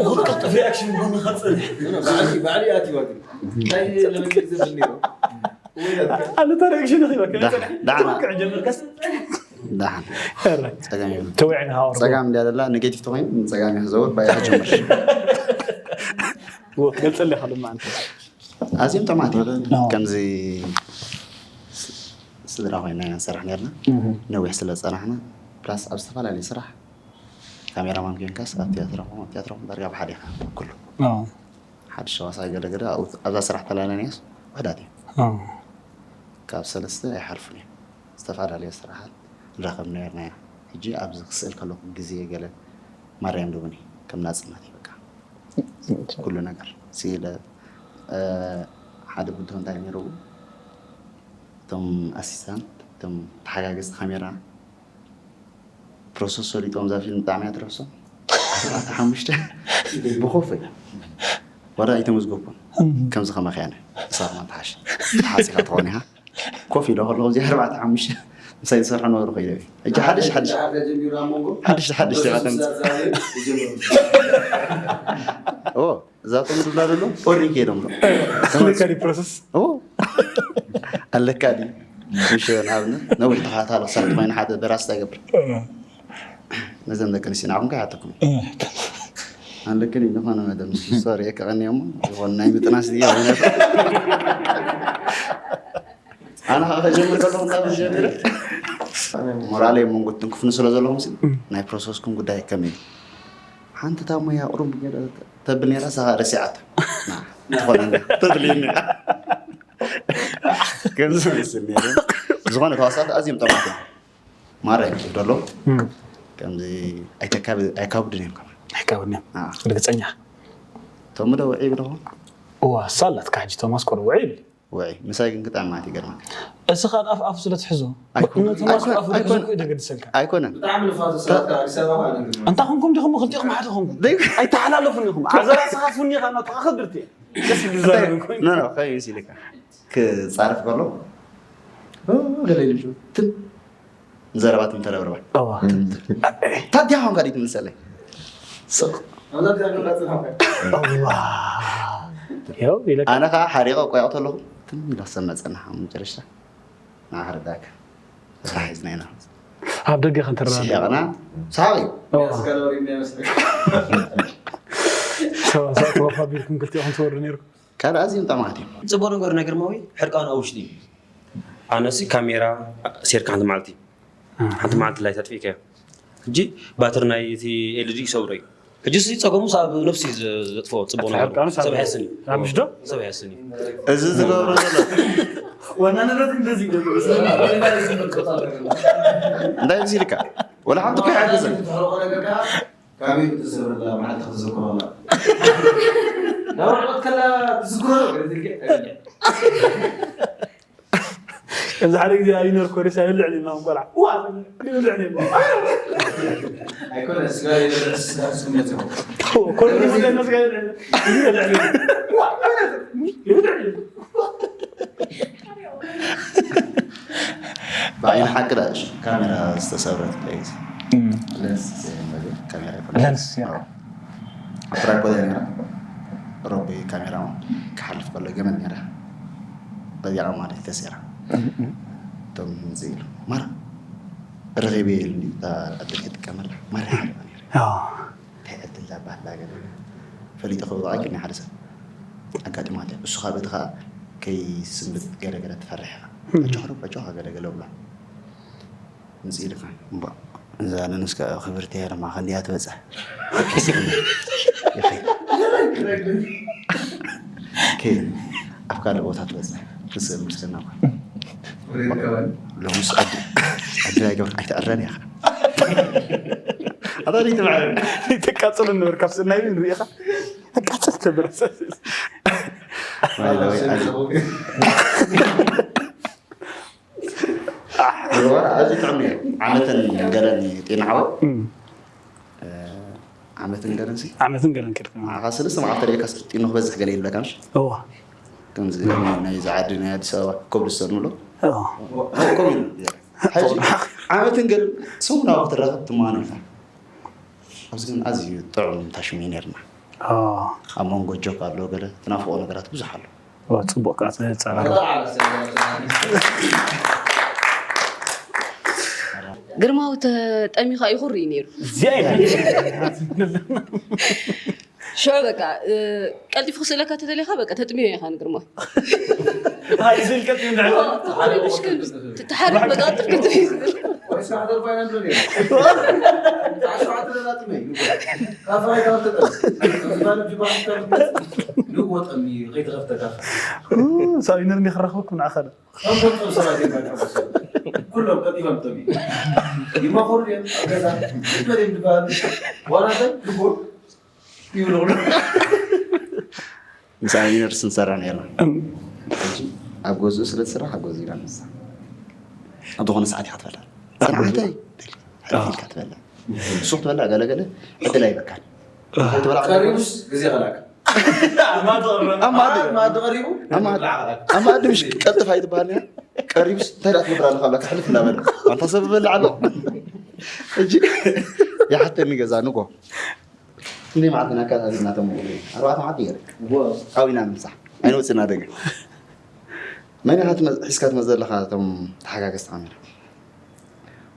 ክትቀልጥፍ ሪኣክሽን ጎኒ ከፅንሕ ባዕሊ ኣትዋ ግን እንታይ ለመግለጽ ዘብል ነይሩ ኣነ ተረግሽን ኺበ ከመይ ጸኒሕ ዳዕና ክዕ ጀምርከስ ዳሓን ጸገም የብሉ ተውዕን ሃወር ጸጋም እንድያ ደላ ኔጌቲቭ ተኮይኑ ጸጋም ይኽዘውር ባይ ክጅምር ገልጸለ ከሉ ማለት ኣዝዮም ጠማት ከምዚ ስድራ ኮይና ኢና ንሰርሕ ነርና ነዊሕ ስለ ዝጸናሕና ፕላስ ኣብ ዝተፈላለዩ ስራሕ ካሜራማን ኮይንካስ ኣብ ቲያትራኹም ኣብ ቲያትራኹም ዳርጋ ብሓደ ኢኻ ኩሉ ሓድሽ ተዋሳኢ ገለገለ ኣብዛ ስራሕ ተላለናዮስ ውሕዳት እዮም ካብ ሰለስተ ኣይሓልፉን እዮም ዝተፈላለየ ስራሓት ንራኸብ ነርና ሕጂ ኣብዚ ክስእል ከለኹ ግዜ ገለ ማርያም ደቡኒ ከም ናፅነት እዩ በቃ ኩሉ ነገር ስኢለ ሓደ ብድሆ እንታይ ነይርዎ እቶም ኣሲስታንት እቶም ተሓጋገዝቲ ካሜራ ፕሮሰስ ሰሊጦም እዛ ፊልም ብጣዕሚ እያ ትረብሶም ኣስራተ ሓሙሽተ ብኮፈይ ዋላ ኣይተመዝገብኩን ከምዚ ከማኺ ኣነ ንስኻ ከማን ተሓሽ ተሓሲኻ ትኾን ኢኻ ኮፍ ኢለ ከለኹ እዚ ኣርባዕተ ሓሙሽተ ምሳይ ዝሰርሑ ነበሩ ከይደ ሕጂ ሓድሽ ሓድሽ ሓድሽ ሓድሽ ዲኻ ተምፅእ እዛቶም ዝብላ ዘሎ ኦሪ ከይዶም ዶ ኣለካ ዲ ፕሮሰስ ኣለካ ዲ ምሽ ንኣብነት ነዊሕ ተኸታታሊ ክሰርሕ ኮይኑ ሓደ ደራሲ እንታይ ይገብር ነዘን ደቂ ኣንስትዮ ንዓኹም ከይሓተኩም ኣለክን ዝኾነ መደብ ምስ ሶሪ ከቐንዮሞ ዝኾነ ናይ ምጥናስ ድየ ኣነ ከዓ ከጀምር ከለኹ ካብ ጀሚረ ሞራለይ መንጎ ትንክፍኒ ስለ ዘለኹም ናይ ፕሮሰስኩም ጉዳይ ከመይ ሓንቲ እታ ሞያ ቁሩብ ገለ ተብል ነይራ እሳ ረሲዓታ ትኾነኒ ተድልየኒ ከምዚ ዝመስል ነይሩ። ዝኾነ ተዋሳእቲ ኣዝዮም ጠማት እዮም። ማራ እዮም ዝብሉ ኣለዉ። ከምዚ ኣይተካብ ኣይካብዱን እዮም ከማን። ኣይካብዱን እዮም። ርግፀኛ ቶሚ ዶ ውዒ ይብልኹ? እዋ ሳላት ካሕጂ ቶማስ ኮር ውዒ ይብል። ውዒ ምሳይ ግን ክጣም ማለት ይገርመካ። እስኻ ኣፍ ኣፉ ስለ ትሕዞ ኣይኮነን። ነቲ ማስክ ኣፉ ኣይኮነን። ዝሕዞ እኮ እዩ ደገድሰልካ። ኣይኮነን። ብጣዕሚ ንፋስ ስራሕካ ኣዲስ ኣበባ ከዓ ነግርና። እንታይ ኮንኩም ዲኹም ክልቲኹም ሓደ ኮንኩም? ዘይኮ- ኣይተሓላለፉን ኢኹም። ዓዘራ ስኻፉኒ ኢኻ እናተኻ ከድርቲ። ደስ ይብል ዝዛረብ ኮይኑ። ኖ ኖ ከይ ምስ ኢልካ ክጻረፍ ከሎ ኦ፣ ገለ ኢሉ ትም ንዘረባ ትም ተረብርባ። እዋ። ታዲያ ሆንካ ዲት ምሰለይ ስቕ እዋ። ያው ኢለካ ኣነ ከዓ ሓሪቐ ቆያቕ ተለኹ ትም ኢላ ሰብ መፀና መጨረሽታ ንዓኸርዳካ ስራሕ ሒዝና ኢና ኣብ ደገ ከንተረዳዳ ሲሒቕና ሰሓቕ እዩ ተዋፋቢርኩም ክልቲኦም ትወርዱ ነይርኩም ካልእ ኣዝዮም ጠማት እዮም። ጽቡቕ ነገሩ ናይ ግርማዊ ሕርቃኑ ኣብ ውሽጢ እዩ። ኣነሲ ካሜራ ሴርካ ሓንቲ መዓልቲ ሓንቲ መዓልቲ ላይት ኣጥፊእካዮ። ሕጂ ባትሪ ናይ እቲ ኤልኢዲ ይሰብሮ እዩ። ሕጂ እዚ ጸገሙስ ኣብ ነብሱ እዩ ዘጥፍኦ። ጽቡቕ ነገሩ ሕርቃኑ ሰብ ሰብ ሕስን እዩ። ኣብ ምሽ ዶ? ሰብ ሕስን እዩ። እዚ ዝገብሮ ዘሎ ዋና ንብረት እንደዚህ ይገብር። እንታይ መሲልካ? ወላ ሓንቲ እኮ ይሓግዝን። ካበይ ትሰብር ዘላ መዓልቲ ክትዝክሮ ኣላ ናብ ርሕቀት ከላ ትዝክሮ እዚ ሓደ ግዜ ኣብ ዩኒቨርሲቲ ኮሌጅ ይብልዕ ነና ቆልዓ ዋ ይብልዕ ነና ኣይኮነ ስጋ ይበልዕ ስጋ ስምነት ይኸው ኮሌጅ ይብልዕ ነና ስጋ ይብልዕ ነና ይብልዕ ነና ዋ ይብልዕ ነና ብዓይኒ ሓቂ ዳ ካሜራ ዝተሰብረት ጊዜ ለንስ ካሜራ ይኮነ ለንስ ያ ኣብ ትራይፖድ እያ ነራ ሮቢ ካሜራ ክሓልፍ ከሎ ገመድ ነራ በዚኣ ማለት ተሰራ እቶም ዝኢሉ ማራ ረኺበ ኢሉ ዕድል ክጥቀመላ ማራ ሓሪባ ነራ እንታይ ዕድል ዳባህላ ገለ ፈሊጠ ክብሎ ኣኪል ናይ ሓደ ሰብ ኣጋጢማት እያ እሱ ካብ እቲ ከዓ ከይስንብት ገለገለ ትፈርሕ ኢኻ ኣጆኻ ዶ ኣጆኻ ገለገለ ብሎ ምፅእ ኢልካ እምቧ እዛ ነንስካ ክብርቲ እያ ድማ ከንዲያ ትበፅሕ ኣብ ካልእ ቦታ ትበፅሕ ትስእል ምስልና እኳ ሎምስ ዓዲ ዓዲ ኣይገበር ኣይትዕረን ኢኻ ኣታ ዘይትምዕረን ተቃፅሉ ንበር ካብ ስናይ ንሪኢኻ ተቃፅል ትብር ኣዚ ጥዕሚ ዓመትን ገለን ጤና ዓወት ዓመትን ገለን ሲ ዓመትን ገለን ከድካ ንዓኻ ሰለስተ መዓልቲ ርኢካ ጢኖ ክበዝሕ ገለ ይብለካ ምሽ እዋ ከምዚ ናይ ዝዓዲ ናይ ኣዲስ ኣበባ ኮብልስቶን ንብሎ ከምኡ ኢሉ ሕጂ ዓመትን ገለን ሰሙናዊ ክትራኸብ ትማኑ ኢኻ ኣብዚ ግን ኣዝዩ ጥዑም ታሽሙ ነርና ኣብ መንጎ ጆክ ኣሎ ገለ ትናፍቆ ነገራት ብዙሕ ኣሎ ጽቡቅ ከዓ ተጻራሪ ግርማዊ ተጠሚኻ ይኹሪ ነይሩ እዚኣ ሽዑ በቃ ቀልጢፉ ክስእለካ ተደሊኻ በቃ ተጥምዮ ኢኻ ንግርማዊ ትሓርቅ በቃ ክትፍክት ሳቢነር እንዲ ክረኽበኩም ንዓኻ ዶ ኩሎም ቀጢፎም ጠሚ ይማኾሩ እዮም ኣብ ገዛ ዝበል ዝበሃል ዋላ ሰብ ይጎል ይብሉ ምስ ኣሚነር ስንሰራ ነርና ኣብ ገዝኡ ስለ ዝስራሕ ኣብ ገዝኡ ኢና ንሳ ኣብ ዝኾነ ሰዓት ኢኻ ትበላ ፅንዓተይ ኢልካ ትበላ ንሱ ክትበላ ገለገለ ዕድል ኣይበካን ትበላ ቀሪቡስ ግዜ ከላካ ኣብ ማዲ ቀሪቡ ኣብ ማዲ ምሽ ቀልጥፍ ኣይትበሃል ቀሪቡስ እንታይ ደኣ ትገብር ኣለካ ብላ ክሕልፍ እንዳበለ ኣንታ ሰብ በልዕ ኣሎ ሕጂ ይሓተኒ ገዛ ንጎ ክንደይ መዓልቲ ናካ ኣዚዝና ተምጉ ኣርባዕተ መዓልቲ ገይረ ኣብና ንምሳሕ ኣይንወፅና ደገ መን ኢኻ ሒዝካ ትመፅ ዘለኻ እቶም ተሓጋገዝቲ ካሜራ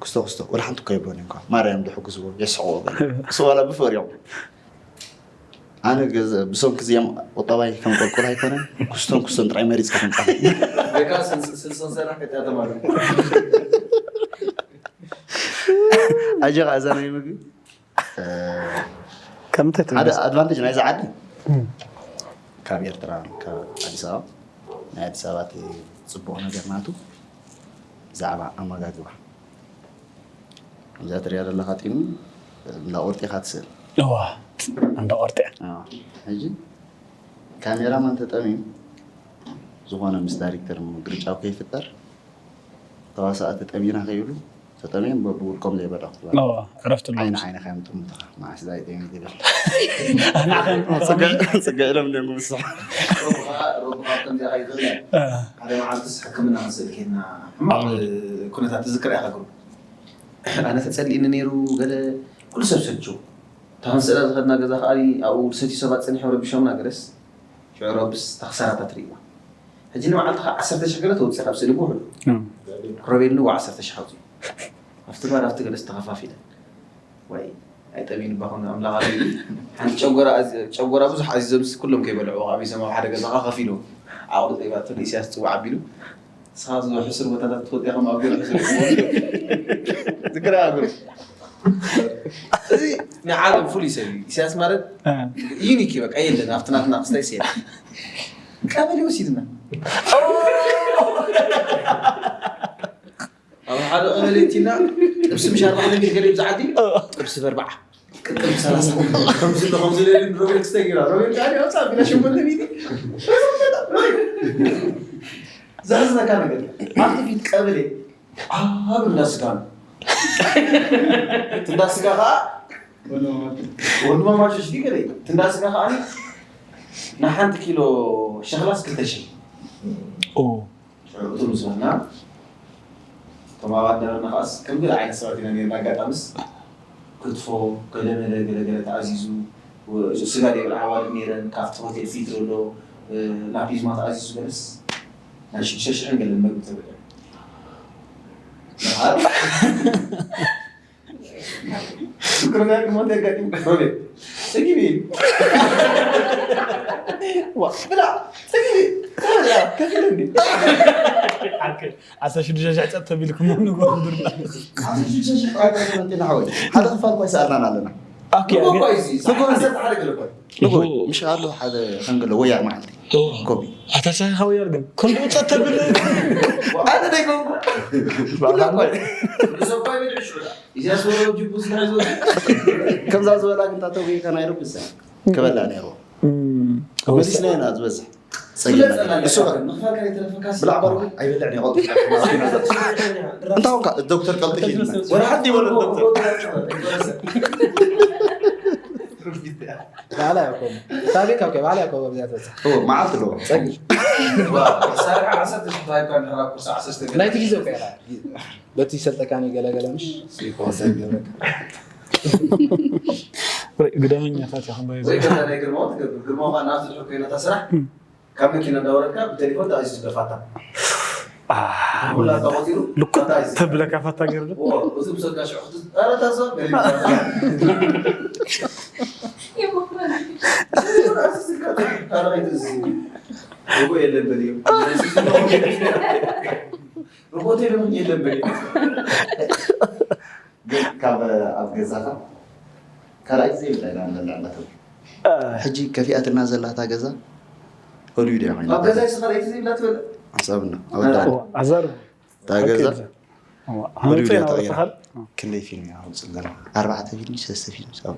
ክስቶ ክስቶ ወላ ሓንቲ እኮ ይብሎን እንኳ ማርያም ድሕግዝዎ የስሕቅዎ ገለ ክስቶ ዋላ ብፍቅር እዮም ኣነ ብሰንኪ እዚኦም ቁጠባይ ከም ቆልቁል ኣይኮነን ክስቶን ክስቶን ጥራይ መሪፅካ ተምፃ ስልሶን ሰራሕ ከቲኣቶም ኣሉ ኣጀኻ እዛ ናይ ምግቢ ከምንታይ ሓደ ኣድቫንቴጅ ናይዚ ዓዲ ካብ ኤርትራ ካብ ኣዲስ ኣበባ ናይ ኣዲስ ኣበባ እቲ ጽቡቕ ነገር ናቱ ብዛዕባ ኣመጋግባ። እዛ ትሪኣ ዘለኻ ጢኑ እንዳ ቁርጢ ኢኻ ትስእል። እዋ እንዳ ቆርጢ። ኣዎ። ሕጂ ካሜራማን ተጠምዩ ዝኾነ ምስ ዳይሬክተር ምግርጫው ከይፍጠር ተዋሳእቲ ጠሚና ከይብሉ ተጠምዮም በብውልቆም ዘይበላ ክትበላ እዋ ዕረፍቲ ኣሎ። ዓይኒ ዓይኒ ከየምጥሙትኻ መዓስ ዳይ ጠሚ ትብል ኣና ከም ጽገ ኢሎም ደንጉ ምስሕ ሓደ መዓልትስ ሕክምና ክንስእል ኬድና ሕማቕ ኩነታት ትዝክር ኢኻ ግሩ ኣነ ተጸሊእኒ ነይሩ ገለ ኩሉ ሰብ ሰልችዎ እታ ክንስእላ ዝኸድና ገዛ ከኣ ኣብኡ ዝሰትዩ ሰባት ጸኒሖም ረቢሾምና ገለስ ሽዑ ረብስ እታ ክሳራታ ትርእይዋ ሕጂ ንመዓልቲ ከዓ ዓሰርተ ሽሕ ገለ ተውፅእ ካብ ስእሊ ብውሕዱ ሮቤል ንዋ ዓሰርተ ሽሕ ኣውፅኡ ኣብቲ ባር ኣብቲ ገለስ ተኸፋፊለን ወይ ኣይጠሚን ባኹን ኣምላኽ ኣለ ሓንቲ ጨጎራ ኣዚ- ጨጎራ ብዙሕ ኣዚዞምስ ኩሎም ከይበልዑ ካብ ይሰማ ሓደ ገዛ ከዓ ከፊሉ ዓቕሉ ጠይባቶ ንኢስያስ ፅዋዕ ኣቢሉ ንስኻ ዝሕስር ቦታታት ትፈልጥ ኢኻ ኣብ ገለ ሕስር ዝግራ ኣግሩ እዚ ናይ ዓለም ፍሉይ ሰብ እዩ ኢስያስ ማለት ዩኒክ እዩ በቃ የለን ኣብቲ ናትና ክስታይ ሴ ቀበሌ ወሲድና ኣብ ሓደ ቀበሌ እቲና ጥብሲ ምሽ ኣርባዕተ ሚእቲ ገለ ብዝዓዲ ጥብሲ በርባዓ ቅጥም ሰላሳ ከምዚ ኣሎ ከምዚ ለሊ ሮቤል ክስተጊራ ሮቤል ካዲ ኣውፃ ቢላ ሸሞንተ ሚእቲ ዘሕዝነካ ነገር ኣብቲ ፊት ቀበሌ ኣብ እንዳ ስጋ ነው እንዳ ስጋ ከዓ ወንድማማቾች ዲገለ እንዳ ስጋ ከዓ ንሓንቲ ኪሎ ሸኽላስ ክልተ ሽሕ ኦ ሽዑ እቶም ዝበልና እቶም ኣባል ነበርና ከዓስ ከም ገለ ዓይነት ሰባት ኢና ነርና ኣጋጣምስ ክትፎ ገለመለ ገለገለ ተኣዚዙ ስጋ ዘይበልዓ ኣዋልድ ነይረን ካብቲ ሆቴል ፊት ዘሎ ላፒዝማ ተኣዚዙ ገለስ ናይ ሽዱሽተ ሽሕን ገለን መግቢ ተበልዐ ኣስራ ሽዱሽተ ሸሕ ፀጥ ተቢልኩም ንጎ ድርና ሓደ ክፋል እኳ ይሰኣልናን ኣለና ንጎ ምሽ ኣሎ ሓደ ከንገሎ ወያር መዓልቲ ኮቢ ኣታ ሳይኻ ወያር ግን ከምኡ ፀጥ ተብል ኣነ ደይኮንኩ ከምዛ ዝበላ ግን ታተጉካ ናይ ረብሰ ክበላ ነይሩ መሊስና ኢና ዝበዝሕ ብላዕባሩ ኣይበልዕን ይቐልጡ እንታይ ኾንካ ዶክተር ቀልጥፍ ኢልና ወላ ሓንቲ ይበሎ ዶክተር ባላ ያኮብ ታቤ ካብ ባላ ያኮብ ኣብዚኣ ትበጽሕ መዓልቲ ኣለዎ ጸግር ናይቲ ግዜ እኮ ኢኻ በቲ ይሰልጠካኒ ገለገለ ምሽ ግደመኛታት ኢኹም ወይ ከዛ ናይ ግርማው ትገብር ግርማው ከዓ ናብዚ ድሕር ኮይና እታ ስራሕ ካብ መኪና እንዳወረድካ ብቴሌፎን ተኣዚዙ በፋታ ኩላ ተቆፂሩ ልኩዕ ተብለካ ፋታ ገይሩ ዶ እሱ ምሰልካ ሽዑ ክትት ኧረ ታዞ ገሊሉ ካልኣይቲ እዚ ርቦ የለን በልዮም ርቦ ቴሌፎን የለን በልዮም ግን ካብ ኣብ ገዛኻ ካልኣይ ግዜ ይብላ ኢና ንበልዕ መተው ሕጂ ከፊኣትና ዘላታ ገዛ ሆሊውድ እያ ኮይና ኣብ ገዛ ይስኻል እቲ ዘይብላ ትበልዕ ሓሳብና ኣወዳ ኣዛር እታ ገዛ ሆሊውድ እያ ተቐይራ ክንደይ ፊልም እያ ኣውፅእ ዘለና ኣርባዕተ ፊልም ሰለስተ ፊልም ሰብኣዊ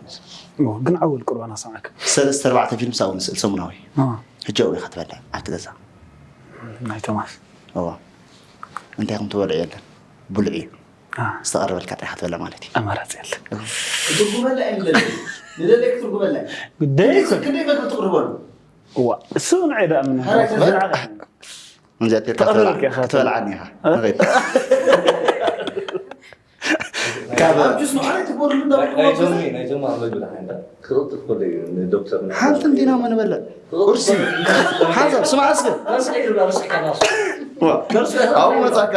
ግን ዓወል ቁርባና ሰማዕክ ሰለስተ ኣርባዕተ ፊልም ሰብኣዊ ንስእል ሰሙናዊ ሕጂ ኣብኡ ኢኻ ትበልዕ ኣብቲ ገዛ ናይ ቶማስ እዋ እንታይ ከም ትበልዑ የለን ብልዑ እዩ ዝተቐረበልካ ጥራሕ ትበላ ማለት እዩ ኣማራፂ የለ ክትርጉመላ እዮም ደለ ንደለ ክትርጉመላ ግደይ ክንደይ መግቢ ትቕርበሉ እዋ እሱ ንዓይ ደኣ ምን እንዚኣ ቴርካ ክትበልዓኒ ኢኻ ካብ ጁስ ንዓይ ትጎርሉ እንዳበልኩ ናይ ጀማ መግቢ ደሓን ክቕልጥፍ ከሎ እዩ ንዶክተር ሓንቲ እንዲና መነበለ ቁርሲ ሓንሳብ ስማዕ እስከ ኣብኡ መጻካ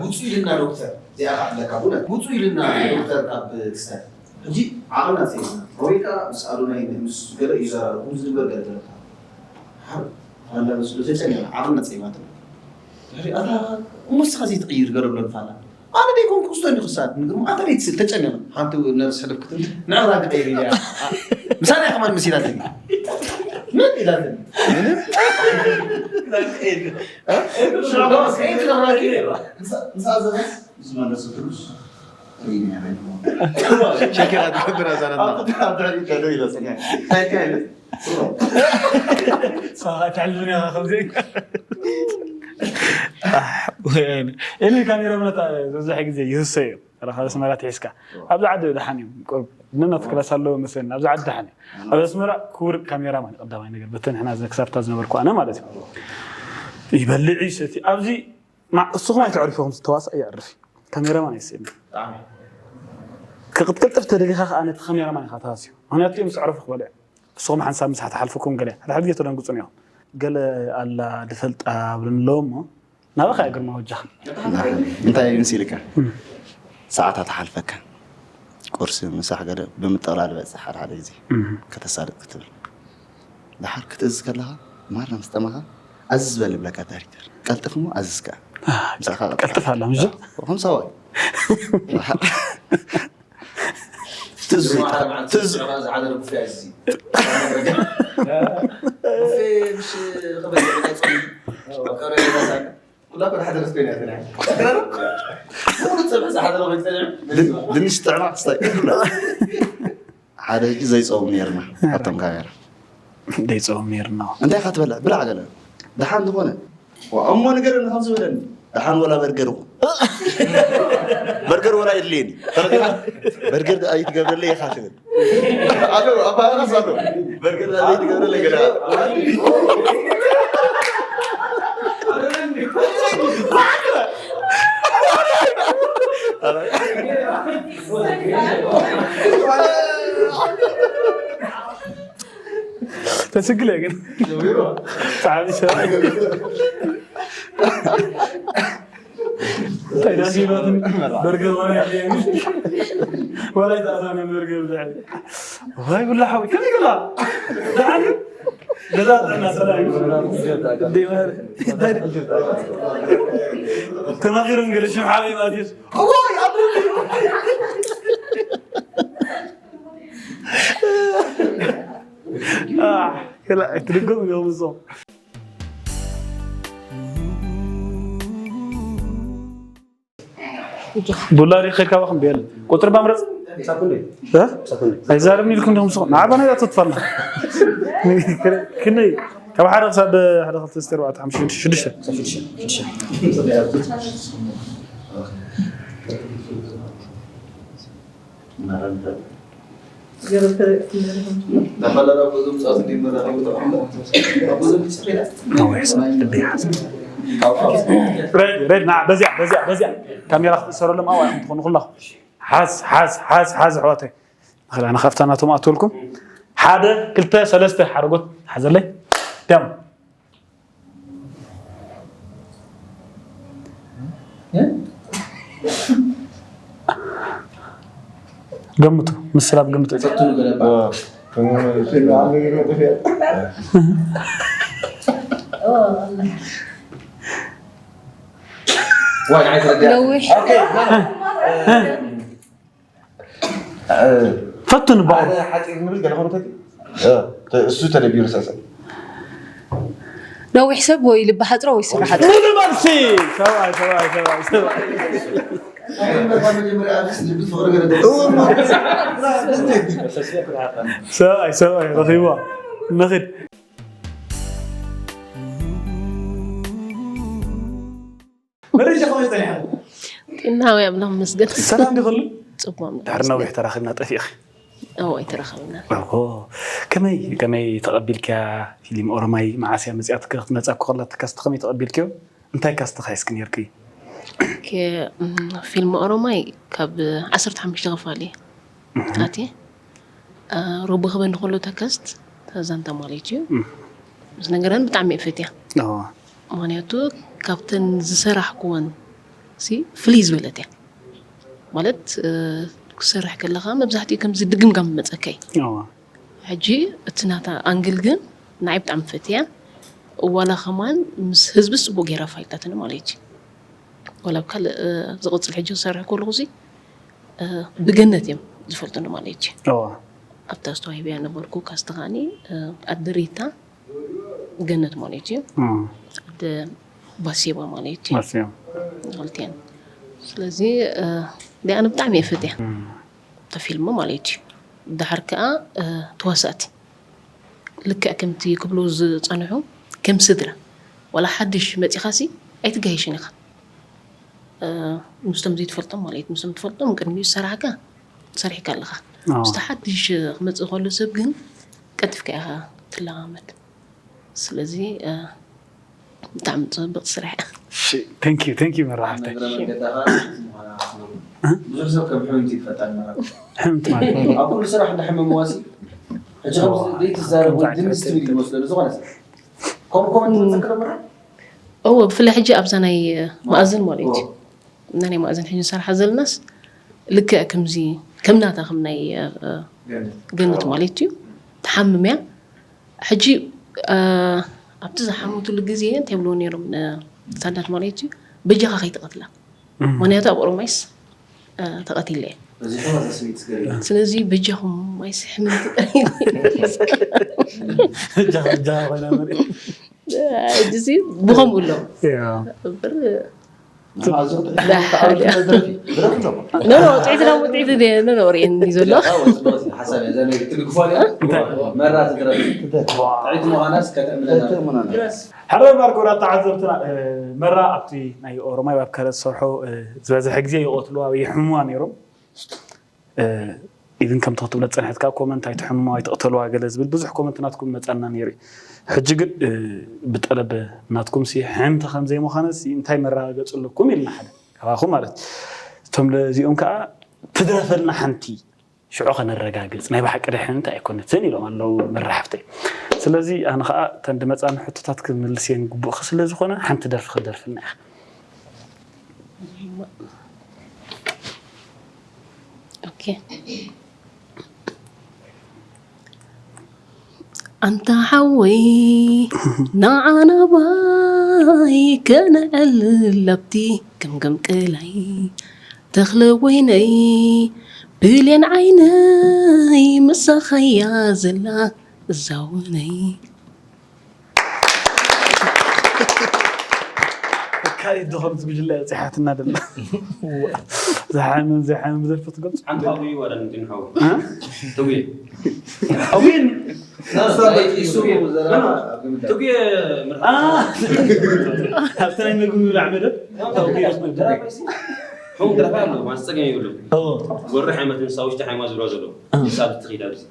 ውፁ ኢልና ዶክተር እዚኣ ኣለካ ውፁ ኢልና ዶክተር ካብ ክስታይ ሕጂ ዓቕልና ፀይና ወይ ከዓ ምስ ኣዶናይ ምስ ገለ እዩ ዘራርብ ከምዚ ዝግበር ገለ ገለካ ሓር ኣላ መስሎ ተጨኒቐ ዓቕልና ፀይማት ድሕሪ ኣታ እሞ ንስኻ ዘይትቕይር ገለ ብሎ ንፋላ ኣነ ደይኮንኩ ክስቶ እንዲ ክሳድ ንግርማ ኣታ ደይትስል ተጨኒቐ ሓንቲ ነርስ ሕልፍ ክትብል ንዕቕራ ክቐይር ኢለ ምሳና ከማን መሲላትኒ ኢላትኒ። ምሳ ዘዘስ ዝመለሱ ትንሽ ሪኒ ያረግሞ። ሸኪራ ትገብር ኣዛረና። ኣቶ ድሕሪት ከዶ ኢለስኛ። እንታይ እንታይ ኢለ? ሰብኣይ ትሕልፍን ኢኻ ከምዚ። ኤኒ ካሜራ ምነት ዝበዝሕ ግዜ ይህሰ እዩ። ረኻ ኣስመራ ትሒዝካ ኣብዚ ዓዲ ደሓን እዩ። ቁሩብ ንነት ክላስ ኣለዎ መሰለኒ ኣብዚ ዓዲ ደሓን እዩ። ኣብ ኣስመራ ክቡር ካሜራማን እዩ ቀዳማይ ነገር በተን ሕና ክሳብታ ዝነበርኩ ኣነ ማለት እዩ። ይበልዕ እዩ ሰቲ ኣብዚ ንስኹም ኣይተዕርፉኹም ዝተዋሳእ ይዕርፍ እዩ። ካሜራማን ኣይስእን ክቕጥቅጥፍ ተደሊኻ ከዓ ነቲ ካሜራማን ኢኻ ተሃስዩ። ምክንያቱ እዮም ዝዕርፉ ክበልዕ ንስኹም ሓንሳብ ምሳሕ ተሓልፍኩም ገለ ሓደ ሓደ ግዜ ተደንግፁን እዮም። ገለ ኣላ ድፈልጣ ብልን ኣለዎ እሞ ናባኻ እያ ግርማ ወጃኻ። እንታይ ምስ ኢልካ ሰዓታት ሓልፈካ ቁርሲ ምሳሕ ገለ ብምጥቕላል በፅሕ ሓደ ሓደ ግዜ ከተሳልጥ ክትብል ድሓር ክትእዝዝ ከለኻ ማራ ምስ ጠማኻ ኣዝዝ በል ይብለካ ዳይሬክተር። ቀልጥፍ እሞ ኣዝዝ ከኣ ምሳኻ ቀልጥፍ ኣላ ምሽ ከም ሰብኣይ ትዝ ትዝ ድንሽ ጥዕና ክስታይ ሓደ ሕጂ ዘይፀውም ነርና ኣብቶም ካሜራ ደይፀውም ነርና እንታይ ኢኻ ትበልዕ ብላዕ ገለ ደሓን ዝኾነ እሞ ነገር ከም ዝበለኒ ደሓን ወላ በርገር ይኹን በርገር ወላ የድልየኒ ተረዲኻ በርገር ኣይትገብረለይ ኢኻ ትብል ኣሎ ኣባራስ ኣሎ በርገር ኣይትገብረለይ ገለ ተስግለ ግን ሰዓቢ ሰብኣይ እንታይ ደስ ይበትን በርገር ወላ የድልየኒ ወላ ይተኣሳነ በርገር ብዛዕባ ወይ ብላ ሓዊ ከመይ ገላ ደሓን ገዛ ጥዕና ሰላም እዩ እንዴ ማር ተማኺሮም ገለ ሽም ሓበይ ማቴዎስ እዋይ ኣብ ኣይትድገሙ እዮም እዞም ዱላ ሪኸካ ባኹም ቤል ቁፅሪ ባምረፅ ኣይዛረብኒ ኢልኩም ዲኹም ስኹም ንዓባና እያ ተጥፋልና ክንደይ ካብ ሓደ ክሳብ ሓደ ክልተ ስተ ኣርባዕተ ሓሙሽተ ሽዱሽተ ሬድ ሬድ ና በዚያ በዚያ በዚያ ካሜራ ክትእሰረሎም ኣዋ ኢኹም ትኾኑ ኩላኹም ሓዝ ሓዝ ሓዝ ሓዝ ኣሕዋተይ ንኽእል ኣነ ካብታ ናቶም ኣትወልኩም ሓደ ክልተ ሰለስተ ሓረጎት ሓዘለይ ዳም ገምቱ ምስላብ ገምቱ ነዊሕ ፈትን በዓል ሓፂር ንብል ገለ ኮምተት እሱ ተደቢሩ ሰሰ ነዊሕ ሰብ ወይ ልቢ ሓፅሮ ወይ ስራሕ ሓፅሮ ሙሉ መልሲ ሰብኣይ ሰብኣይ ሰብኣይ ሰብኣይ ሰብኣይ ሰብኣይ ረኺብዋ ንኽድ መረጃ ከመይ ፀኒሓ ጥናዊ ኣምላኽ መስገን ሰላም ዲኹሉ ፅቡቅ ኣምላኽ ድሕሪ ነዊሕ ተራኺብና ጠፊእኺ እዎ ኣይተራኸብና ኦሆ፣ ከመይ ከመይ ተቐቢልክያ ፊልም ኦሮማይ መዓስ እያ መፅያትካ ክትመፃ እኮ ከላ ተካስቲ ከመይ ተቐቢልክዮ እንታይ ካስቲ ካይስክ ነርኪ ፊልም ኦሮማይ ካብ ዓሰርተ ሓሙሽተ ክፋል እየ ኣትየ ረቡ ክበኒ ከሎ ተከስት ተዛንታ ማለት እዩ ምስ ነገረን ብጣዕሚ እየ ፈትያ ኦሆ፣ ምክንያቱ ካብተን ዝሰራሕክወን ሲ ፍልይ ዝበለት እያ ማለት ክሰርሕ ከለካ መብዛሕትኡ ከምዚ ድግምጋም መፀካ እዩ ኦሆ፣ ሕጂ እቲ ናታ ኣንግል ግን ንዓይ ብጣዕሚ ፈትያ ዋላ ከማን ምስ ህዝቢ ፅቡቅ ገይራ ፋይታትኒ ማለት እዩ ዋላ ኣብ ካልእ ዝቕፅል ሕጂ ክሰርሕ ከለኹ ሲ ብገነት እዮም ዝፈልጡኒ ማለት እዩ ኦሆ፣ ኣብታ ዝተዋሂበያ ነበርኩ ካስቲ ከዓኒ ኣደሪታ ገነት ማለት እዩ። እም፣ ዓዲ ባሴባ ማለት እዩ። መሲዮም። ክልቲኣን። ስለዚ እ፣ ኣነ ብጣዕሚ እየ ፈትያ እታ ፊልም ማለት እዩ። ድሓር ከዓ እ፣ ተዋሳእቲ ልክዕ ከምቲ ክብሉ ዝፀንሑ ከም ስድራ ዋላ ሓድሽ መፂኻሲ ኣይትጋየሽን ኢኻ። እ፣ ምስቶም ዘይትፈልጦም ማለት ምስቶም ትፈልጦም ቅድሚኡ ዝሰራሕካ ሰሪሕካ ኣለኻ። ኣዎ። ምስቲ ሓድሽ ክመፅእ ከሎ ሰብ ግን ቀልጢፍካ ኢኻ ትለማመድ። ስለዚ እ፣ ብጣዕሚ ፅብቅ ስራሕ። Thank you, thank you መራሕተይ። እግረ መንገድኻ ምዃና ክትነግሩ። ብዙሕ ሰብ ከም ሕምምቲ ይፈጣን ማለት ሕምምቲ ማለት ኣብ ኩሉ ስራሕ እንዳሕመምዋሲ ሕጂ ከምዚ ዘይትዛረብ ወይ ድንስ ትብል ይመስለሉ ዝኾነ ሰብ ከምኡ ኮመንት ትፅክር ምራ እዎ ብፍላይ ሕጂ ኣብዛ ናይ መኣዝን ማለት እዩ። እና ናይ መኣዝን ሕጂ ንሰርሓ ዘለናስ ልክዕ ከምዚ ከም ናታ ከም ናይ እ፣ ገነት ማለት እዩ። ተሓምምያ ሕጂ እ፣ ኣብቲ ዝሓመትሉ ግዜ እንታይ ብልዎ ነይሮም እ፣ ሳዳት ማለት እዩ በጃኻ ከይትቐትላ። ምክንያቱ ኣብ ኦሮማይስ እ፣ ተቐቲለ እየ። በዚሑ ዋዛ ስሚት ዝገርም ስለዚ በጃኹም ማይስ ሕምምቲ እጃኻ እጃኻ ኮይና መሪእ እዚ ብኸምኡ ኣሎ ያ እምበር ዝረፍሎ ኖ ኖ ውፅዒት ናብ ውፅዒት ኖ ኖ ርእየኒ ዘሎ ሓሳብ እያ ዘነ ትድግፎ እያ መራ ትድረፍ ጥዒት ምዃናስ ከተዕምለና ሕራይ ባርኮ ወዳ ተዓዘብትና እ፣ መራ ኣብቲ ናይ ኦሮማይ ኣብ ከረ ዝሰርሖ እ፣ ዝበዝሐ ግዜ ይቐትልዋ ወይ ይሕምዋ ነይሮም። ኢቭን ከምቲ ክትብሎ ዝፀንሐት ካብ ኮመንት ኣይትሕምዋ ኣይትቕተልዋ ገለ ዝብል ብዙሕ ኮመንት ናትኩም መፃና ነይሩ እዩ። ሕጂ ግን እ፣ ብጠለብ ናትኩም ሲ ሕምቲ ከም ዘይምዃነ ሲ እንታይ መረጋገፂ ኣለኩም ኢልና ሓደ ካባኹም ማለት እዩ። እቶም ለዚኦም ከዓ ትድረፈልና ሓንቲ ሽዑ ከነረጋግፅ ናይ ብሓቂ ዶ ሕምቲ ኣይኮነትን ኢሎም ኣለዉ መራሕፍተይ። ስለዚ ኣነ ከዓ እተን ድመፃኒ ሕቶታት ክምልስ እየን ግቡእኪ ስለ ዝኾነ ሓንቲ ደርፊ ክደርፍልና ኢኻ። ኦኬ። ኣንታ ሓወይ ንዓና ባይ ከነዕልል ኣብቲ ገምገም ቅላይ ተኽለ ወይነይ ብሌን ዓይነይ ምሳኸያ ዘላ እዛ ወነይ ካይ ዝኾነት ጉጅለ በፂሓትና ደላ ዝሓምን ዘይሓምን ብዘርፊ ትገልፁ ሓንታዊ ወረን ድንሓው ተጉየ ኣዊን ተጉየ ኣብቲ ናይ ምግቢ ብላዕ መደብ ተጉየ መደብ ሑም ድረፋ ኣሎ ማስፀገም ይብሉ ወርሒ ዓመት ንሳ ውሽጢ ሓይማ ዝብሎ ዘሎ ንሳ ብትኺድ ኣብዚ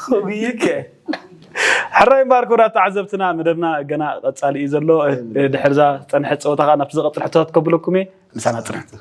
ኸጉየከ ሕራይ እምበኣር ክቡራት ተዓዘብትና መደብና ገና ቀፃሊ እዩ ዘሎ። ድሕርዛ ዝፀንሐ ፀወታ ከዓ ናብቲ ዝቐፅል ሕቶታት ከብለኩም እየ። ምሳና ፅንሑ።